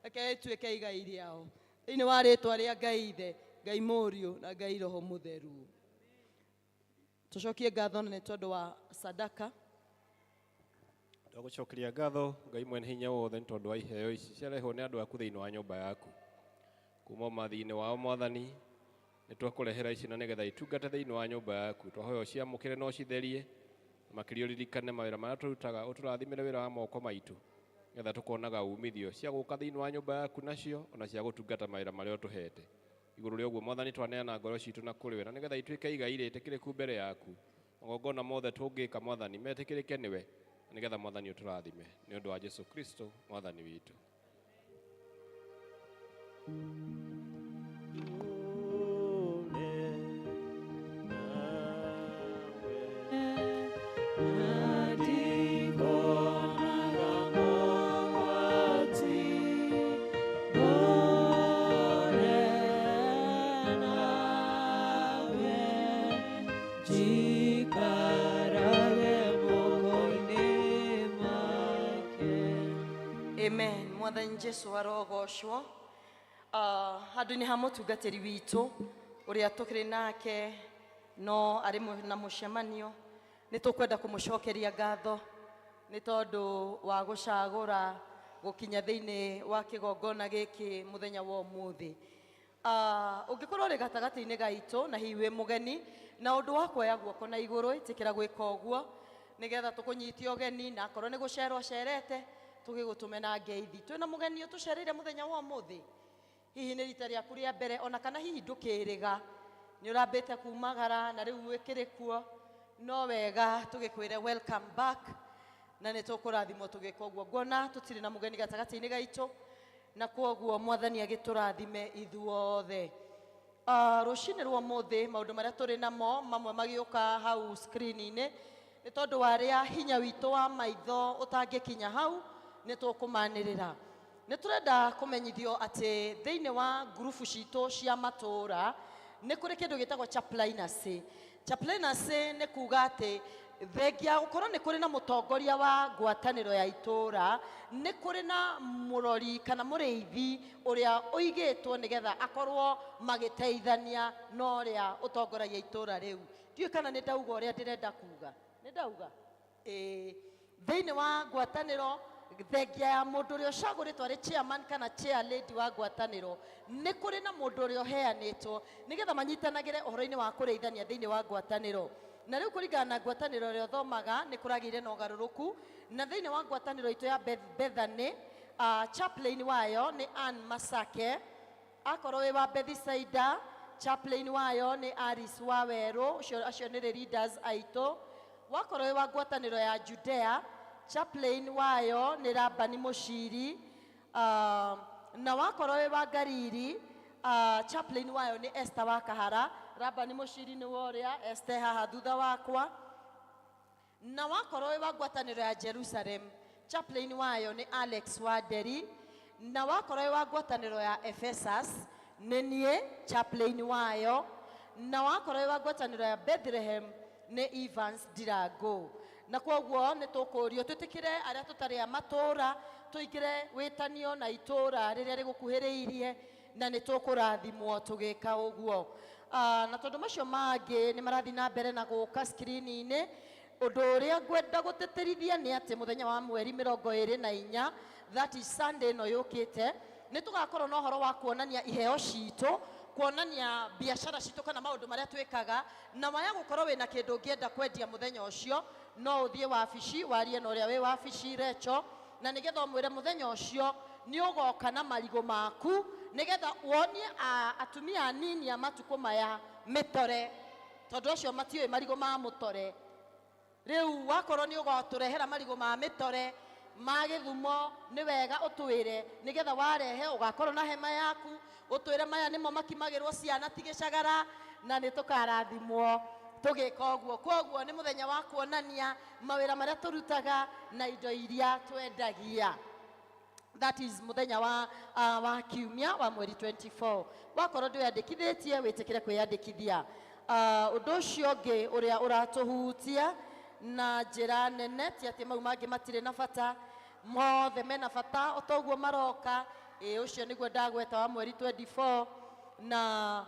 reke ĩtuĩke igai rĩao thĩinĩ wa rĩtwa rĩa Ngai Ithe, Ngai Mũriũ na Ngai Roho Mũtheru. Tũcokie ngatho nĩ tondũ wa sadaka. Twagũcokeria ngatho Ngai mwene hinya wothe nĩ tondũ wa iheo ici ciarehwo nĩ andũ aku thĩinĩ wa nyũmba yaku. Kuma ũmathi-inĩ wao Mwathani, nĩ twakũrehera ici na nĩgetha itungate thĩinĩ wa nyũmba yaku. Twahoya ũciamũkĩre na ũcitherie, na makĩria ũririkane mawĩra marĩa tũrutaga, ũtũrathimĩre wĩra wa moko maitũ, nĩgetha tũkonaga umithio cia gũka thĩinĩ wa nyũmba yaku nacio, ona cia gũtungata mawĩra marĩa ũtũhete. Igũrũ rĩa ũguo Mwathani twaneana ngoro citũ na kũrĩ we, na nĩgetha ituĩke igai rĩtĩkĩrĩku mbere yaku. Magongona mothe tũngĩka Mwathani metĩkĩrĩke nĩwe, na nĩgetha Mwathani ũtũrathime. Nĩ ũndũ wa Jesu Kristo Mwathani witũ. Amen. Mwathani Jesu arogocwo. Handũ-inĩ ha mũtungatĩri witũ ũrĩa tũkĩrĩ nake no arĩ na mũcemanio, nĩ tũkwenda kũmũcokeria ngatho nĩ tondũ wa gũcagũra gũkinya thĩinĩ wa kĩgongona gĩkĩ mũthenya wa ũmũthĩ. Ũngĩkorwo ũrĩ gatagatĩ-inĩ gaitũ na hihi wĩ mũgeni na ũndũ wa kuoya guoko na igũrũ, ĩtĩkĩra gwĩka ũguo nĩgetha tũkũnyitie ũgeni, na akorwo nĩ gũcerwo ũcerete tũgĩgũtũme na ngeithi. Twĩna mũgeni ũtũcereire mũthenya wa ũmũthĩ, hihi nĩ rita rĩaku rĩa mbere, ona kana hihi ndũkĩrĩga, nĩ ũrambĩte kumagara na rĩu wĩkĩrĩ kuo, no wega tũgĩkwĩre welcome back, na nĩ tũkũrathimwo tũgĩka ũguo. Nguona tũtirĩ na mũgeni gatagatĩ-inĩ gaitũ, na kwoguo Mwathani agĩtũrathime ithuothe. Rũcinĩ rwa ũmũthĩ maũndũ marĩa tũrĩ namo mamwe magĩũka hau screen-inĩ nĩ tondũ wa arĩa hinya witũ wa maitho ũtangĩkinya hau, nĩ tũkũmanĩrĩra. Nĩ tũrenda kũmenyithio atĩ thĩinĩ wa ngurubu citũ cia matũũra nĩ kũrĩ kĩndũ gĩtagwo chaplaincy. Chaplaincy nĩ kuga atĩ thengia gũkorwo nĩ kũrĩ na mũtongoria wa ngwatanĩro ya itũũra, nĩ kũrĩ na mũrori kana mũrĩithi ũrĩa ũigĩtwo nĩgetha akorwo magĩteithania na ũrĩa ũtongoragia itũũra rĩu. Ndiũĩ kana nĩ ndauga ũrĩa ndĩrenda kuga. Nĩ ndauga? Ĩĩ. Thĩinĩ wa ngwatanĩro, thengia ya mũndũ ũrĩa ũcagũrĩtwo arĩ chairman kana chair lady wa ngwatanĩro, nĩ kũrĩ na mũndũ ũrĩa ũheanĩtwo nĩgetha manyitanagĩre ũhoro-inĩ wa kũrĩithania thĩinĩ wa ngwatanĩro. Na rĩu kũringana na ngwatanĩro ĩrĩa ũthomaga nĩ kũragĩire na ũgarũrũku, na thĩinĩ wa ngwatanĩro itũ ya Bethany, chaplain wayo nĩ Ann Masake. Akorwo wĩ wa Bethisaida, chaplain wayo nĩ Alice Wawerũ, acio nĩ leaders aitũ. Wakorwo wĩ wa ngwatanĩro ya Judea, chaplain wayo nĩ Labani Mũciri. Na wakorwo wĩ wa Galili, chaplain wayo nĩ Esther wa Kahara. Labani Mũciri nĩ wa ũrĩa, Esther haha thutha wakwa. Na wakorwo wĩ wa ngwatanĩro ya Jerusalem, chaplain wayo nĩ Alex Wanderi. Na wakorwo wĩ wa ngwatanĩro ya Ephesus, nĩ niĩ chaplain wayo. Na wakorwo wĩ wa ngwatanĩro ya Bethlehem nĩ Evans Ndirango. Na kwoguo nĩ tũkũrio twĩtĩkĩre arĩa tũtarĩ a matũra tũingĩre wĩtanio na itũra rĩrĩa rĩgũkuhĩrĩirie, na nĩ tũkũrathimwo tũgĩka ũguo. Na tondũ macio mangĩ nĩ marathiĩ na mbere na gũka screen-inĩ, ũndũ ũrĩa ngwenda gũtĩtĩrithia nĩ atĩ mũthenya wa mweri 24, that is Sunday ĩno yũkĩte, nĩ tũgakorwo na ũhoro wa kuonania iheo citũ, kuonania biacara citũ kana maũndũ marĩa twĩkaga. Na waya gũkorwo wĩna kĩndũ ũngĩenda kwendia mũthenya ũcio, no ũthiĩ wabici warie na ũrĩa wĩ wabici Recho, na nĩgetha ũmwĩre mũthenya ũcio nĩ ũgoka na marigũ maku, nĩgetha wonie atumia anini a matukũ maya mĩtore, tondũ acio matiũĩ marigũ ma mũtore. Rĩu wakorwo nĩ ũgatũrehera marigũ ma mĩtore ma gĩthumo, nĩ wega ũtwĩre, nĩgetha warehe ũgakorwo na hema yaku, ũtwĩre maya nĩmo makimagĩrwo ciana ti gĩcagara, na nĩ tũkarathimwo tũgĩka ũguo. Kwoguo nĩ mũthenya wa kuonania mawĩra marĩa tũrutaga na indo iria twendagia. That is mũthenya wa kiumia wa mweri 24. Wakorwo ndwĩyandĩkithĩtie, wĩtĩkĩre kwĩyandĩkithia. Ũndũ ũcio ũngĩ ũrĩa ũratũhutia na njĩra nene ti atĩ mau mangĩ matirĩ na bata, mothe mena bata o ta ũguo maroka. Ĩ ũcio nĩguo ndagweta wa mweri 24. Na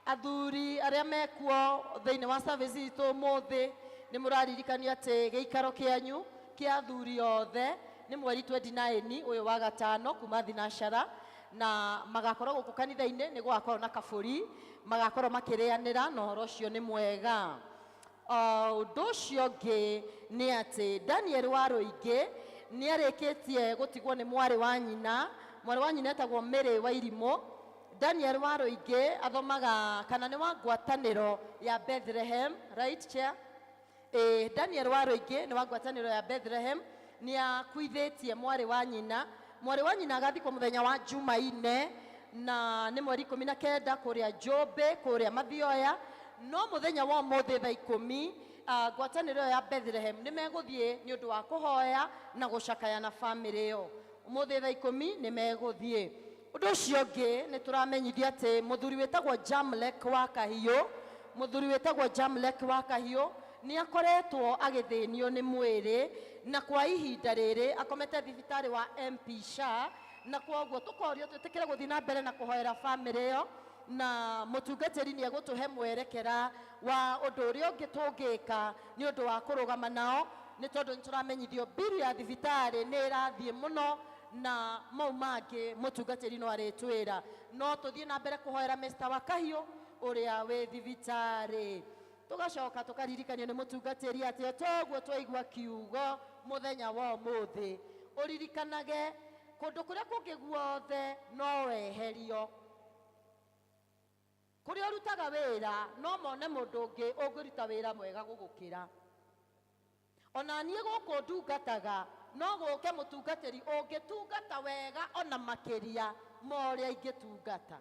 athuri arĩa mekuo thĩinĩ wa service itũ ũmũthĩ, nĩ mũraririkanio atĩ gĩikaro kĩanyu kĩa athuri othe nĩ mweri 29 ũyũ wa gatano kuma thinacara, na magakorwo gũkũ kanitha-inĩ, nĩ gũgakorwo na kabũri magakorwo makĩrĩanĩra, na ũhoro ũcio nĩ mwega. Ũndũ ũcio ũngĩ nĩ atĩ Daniel wa Rũingĩ nĩ arĩkĩtie gũtigwo nĩ mwarĩ wa nyina. Mwarĩ wa nyina etagwo Mary wa Irimũ. Daniel wa Rũingĩ athomaga kana nĩ wa ngwatanĩro ya Bethlehem, right chair? Daniel wa Rũingĩ nĩ wa ngwatanĩro ya Bethlehem, nĩ akuithĩtie mwarĩ wa nyina. Mwarĩ wa nyina agathikwo mũthenya wa Jumaine, na nĩ mweri 19 kũrĩa Njũmbĩ, kũrĩa Mathioya. No mũthenya wa ũmũthĩ thaa 10, ngwatanĩro ya Bethlehem nĩ megũthiĩ nĩ ũndũ wa kũhoya na gũcakaya na bamĩrĩ ĩyo. Ũmũthĩ thaa 10 nĩ megũthiĩ. Ũndũ ũcio ũngĩ nĩ tũramenyithia atĩ mũthuri wĩtagwo Jamlek wa Kahiũ, mũthuri wĩtagwo Jamlek wa Kahiũ nĩ akoretwo agĩthĩnio nĩ mwĩrĩ, na kwa ihinda rĩrĩ akomete thibitarĩ wa MP Shah, na kwoguo tũkorio twĩtĩkĩre gũthiĩ na mbere na kũhoera bamĩrĩ ĩyo, na mũtungatĩri nĩ egũtũhe mwerekera wa ũndũ ũrĩa ũngĩ tũngĩka nĩ ũndũ wa kũrũgama nao, nĩ tondũ nĩ tũramenyithio mbiru ya thibitarĩ nĩ ĩrathiĩ mũno, na mau mangĩ mũtungatĩri no arĩtwĩra. No tũthiĩ na mbere kũhoera Mr. Wakahiũ ũrĩa wĩ thibitarĩ. Tũgacoka tũkaririkanio nĩ mũtungatĩri atĩ o toguo twaigua kiugo mũthenya wa ũmũthĩ, ũririkanage kũndũ kũrĩa kũngĩ guothe no weherio. Kũrĩa ũrutaga wĩra no mone mũndũ ũngĩ ũngĩruta wĩra mwega gũgũkĩra. Ona niĩ gũkũ ndungataga no gũke mũtungatĩri ũngĩtungata wega ona makĩria ma ũrĩa ingĩtungata.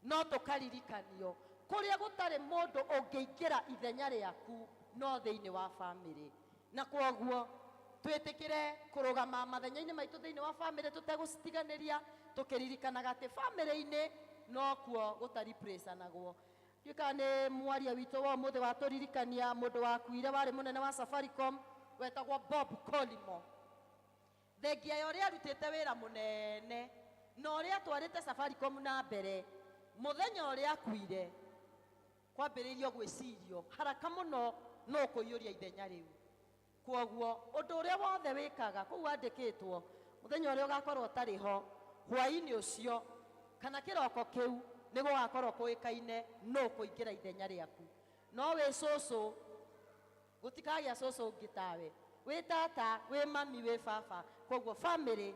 No tũkaririkanio kũrĩa gũtarĩ mũndũ ũngĩingĩra ithenya rĩaku no thĩinĩ wa bamĩrĩ. Na kwoguo twĩtĩkĩre kũrũgama mathenya-inĩ maitũ thĩinĩ wa bamĩrĩ tũtegũcitiganĩria, tũkĩririkanaga atĩ bamĩrĩ-inĩ nokuo gũtariprecanagwo. Ndiũĩ kana nĩ mwaria witũ wa ũmũthĩ watũririkania mũndũ wakuire warĩ mũnene wa Safaricom wetagwo Bob Collymore. Thengia ya ũrĩa arutĩte wĩra mũnene na ũrĩa atwarĩte Safaricom na mbere, mũthenya ũrĩa akuire kwambĩrĩirio gwĩcirio haraka mũno no kũiyũria ithenya rĩu. Kwoguo ũndũ ũrĩa wothe wĩkaga kũu wandĩkĩtwo, mũthenya ũrĩa ũgakorwo ũtarĩ ho, hwaĩ-inĩ ũcio kana kĩroko kĩu nĩ gũgakorwo kũĩkaine no kũingĩra ithenya rĩaku. No wĩ cũcũ, gũtikagĩa cũcũ ũngĩ tawe, wĩ tata, wĩ mami, wĩ baba. Kwoguo bamĩrĩ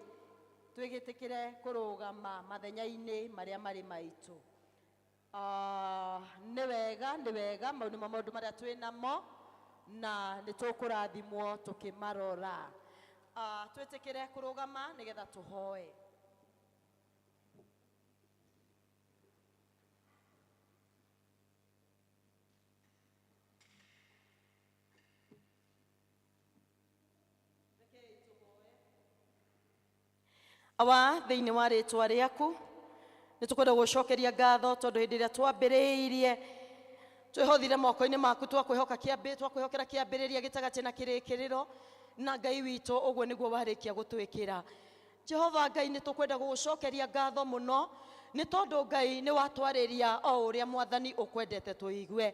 twĩgĩtĩkĩre kũrũgama mathenya-inĩ marĩa marĩ maitũ. Nĩ wega, nĩ wega, mau nĩmo maũndũ marĩa twĩ namo na nĩ tũkũrathimwo tũkĩmarora. Twĩtĩkĩre kũrũgama nĩgetha tũhoe. Awa, thĩinĩ wa rĩtwa rĩaku nĩ tũkwenda gũcokeria ngatho tondũ hĩndĩ ĩrĩa twambĩrĩirie Twĩhothire moko-inĩ maku, twakwĩhoka kĩambĩ, twakwĩhokera kĩambĩrĩria, gĩtagatĩ na kĩrĩkĩrĩro, na Ngai witũ ũguo nĩguo warĩkia gũtwĩkĩra. Jehova Ngai, nĩ tũkwenda gũgũcokeria ngatho mũno nĩ tondũ Ngai nĩ watwarĩria o ũrĩa Mwathani ũkwendete tũigue.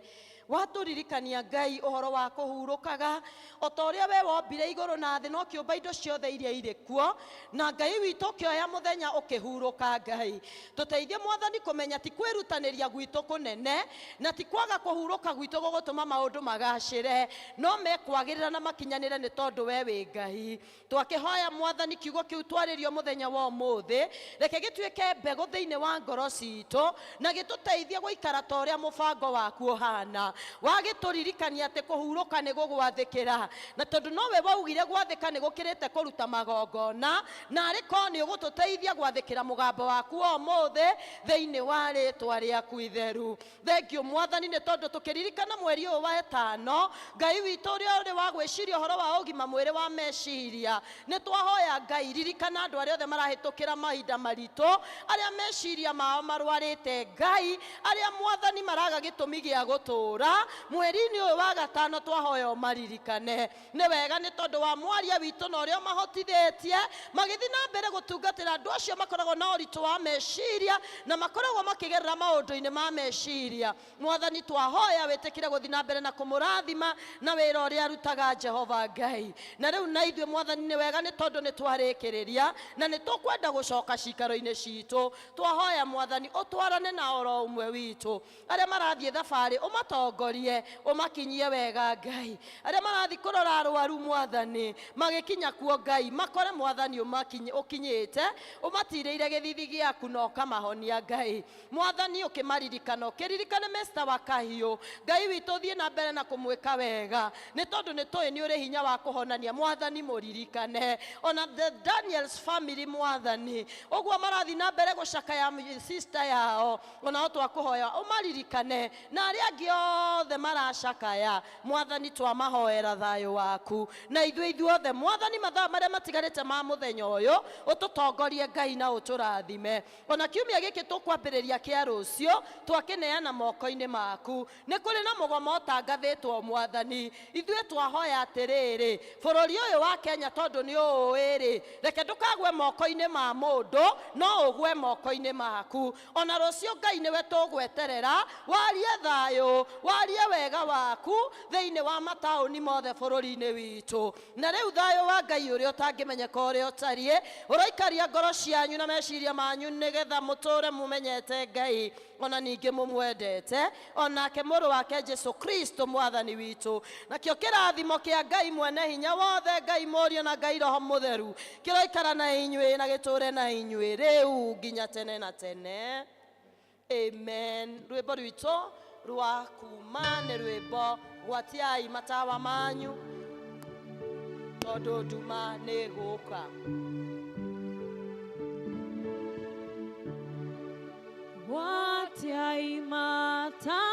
Watũririkania Ngai ũhoro wa kũhurũkaga o ta ũrĩa we wombire igũrũ na thĩ na ũkĩũmba indo ciothe iria irĩ kuo, na Ngai witũ ũkĩoya mũthenya ũkĩhurũka. Ngai, tũteithie Mwathani kũmenya ti kwĩrutanĩria gwitũ kũnene na ti kwaga kũhurũka gwitũ gũgũtũma maũndũ magacĩre, no mekwagĩrĩra na makinyanĩre nĩ tondũ we wĩ Ngai. Twakĩhoya Mwathani kiugo kĩu twarĩrio mũthenya wa ũmũthĩ, reke gĩtuĩke mbegũ thĩinĩ wa ngoro citũ na gĩtũteithie gũikara ta ũrĩa mũbango waku ũhana. Wagĩtũririkania atĩ kũhurũka nĩ gũgwathĩkĩra, na tondũ nowe waugire gwathĩka nĩ gũkĩrĩte kũruta magongona, na arĩ korwo nĩ ũgũtũteithia gwathĩkĩra mũgambo waku wa ũmũthĩ thĩinĩ wa rĩtwa rĩaku itheru. Thengio Mwathani nĩ tondũ tũkĩririkana mweri ũyũ wa ĩtano, Ngai witũ ũrĩa ũrĩ wa gwĩciria ũhoro wa ũgima mwĩrĩ wa meciria, nĩ twahoya Ngai ririkana andũ arĩa othe marahĩtũkĩra mahinda maritũ, arĩa meciria mao marwarĩte Ngai, arĩa Mwathani maraga gĩtũmi gĩa gũtũũra. Mweri-inĩ ũyũ wa gatano twahoya ũmaririkane. Nĩ wega nĩ tondũ wa mwaria witũ na ũrĩa ũmahotithĩtie magĩthiĩ na mbere gũtungatĩra andũ acio makoragwo na ũritũ wa meciria na makoragwo makĩgerera maũndũ-inĩ ma meciria. Mwathani twahoya wĩtĩkĩre gũthiĩ na mbere na kũmũrathima na wĩra ũrĩa arutaga Jehova Ngai. Na rĩu na ithuĩ Mwathani nĩ wega nĩ tondũ nĩ twarĩkĩrĩria na nĩ tũkwenda gũcoka cikaro-inĩ citũ. Twahoya Mwathani ũtwarane na oro ũmwe witũ, arĩa marathiĩ thabarĩ ũmatongorie ũmakinyie wega Ngai, arĩa marathiĩ kũrora arwaru Mwathani magĩkinya kuo Ngai makore Mwathani ũkinyĩte ũmatirĩire gĩthithi gĩaku na ũkamahonia Ngai. Mwathani ũkĩmaririkana, ũkĩririkane Mr. Wakahiũ, Ngai witũ ũthiĩ na mbere na kũmwĩka wega nĩ tondũ nĩ tũĩ nĩ ũrĩ hinya wa kũhonania. Mwathani mũririkane ona the Daniels family Mwathani ũguo marathiĩ na mbere gũcakaya sister yao, onao twakũhoya ũmaririkane na arĩa angĩ othe maracakaya. Mwathani twamahoera thayũ waku na ithuĩ ithuothe Mwathani mathaa marĩa matigarĩte ma mũthenya ũyũ ũtũtongorie Ngai na ũtũrathime. Ona kiumia gĩkĩ tũkwambĩrĩria kĩa rũciũ twakĩneana moko-inĩ maku. Nĩ kũrĩ na mũgomo ũtangathĩtwo Mwathani, ithuĩ twahoya atĩrĩrĩ, bũrũri ũyũ wa Kenya tondũ nĩ ũũĩ-rĩ, reke ndũkagwe moko-inĩ ma mũndũ no ũgwe moko-inĩ maku. Ona rũciũ Ngai nĩwe tũgweterera warie thayũ, warie wega waku thĩinĩ wa mataũni mothe bũrũri-inĩ witũ. Na rĩu thayũ wa Ngai ũrĩa ũtangĩmenyeka ũrĩa ũtariĩ ũroikaria ngoro cianyu na meciria manyu nĩgetha mũtũre mũmenyete Ngai ona ningĩ mũmwendete onake mũrũ wake Jesu Kristo Mwathani witũ. Nakĩo kĩrathimo kĩa Ngai mwene hinya wothe, Ngai Mũriũ na Ngai Roho Mũtheru kĩroikara na inyuĩ na gĩtũre na inyuĩ rĩu nginya tene na tene. Amen. Rwĩmbo rwitũ rwa kuma nĩ rwĩmbo gwatiai matawa manyu tondũ nduma nĩ gũka. Gwatiai matawa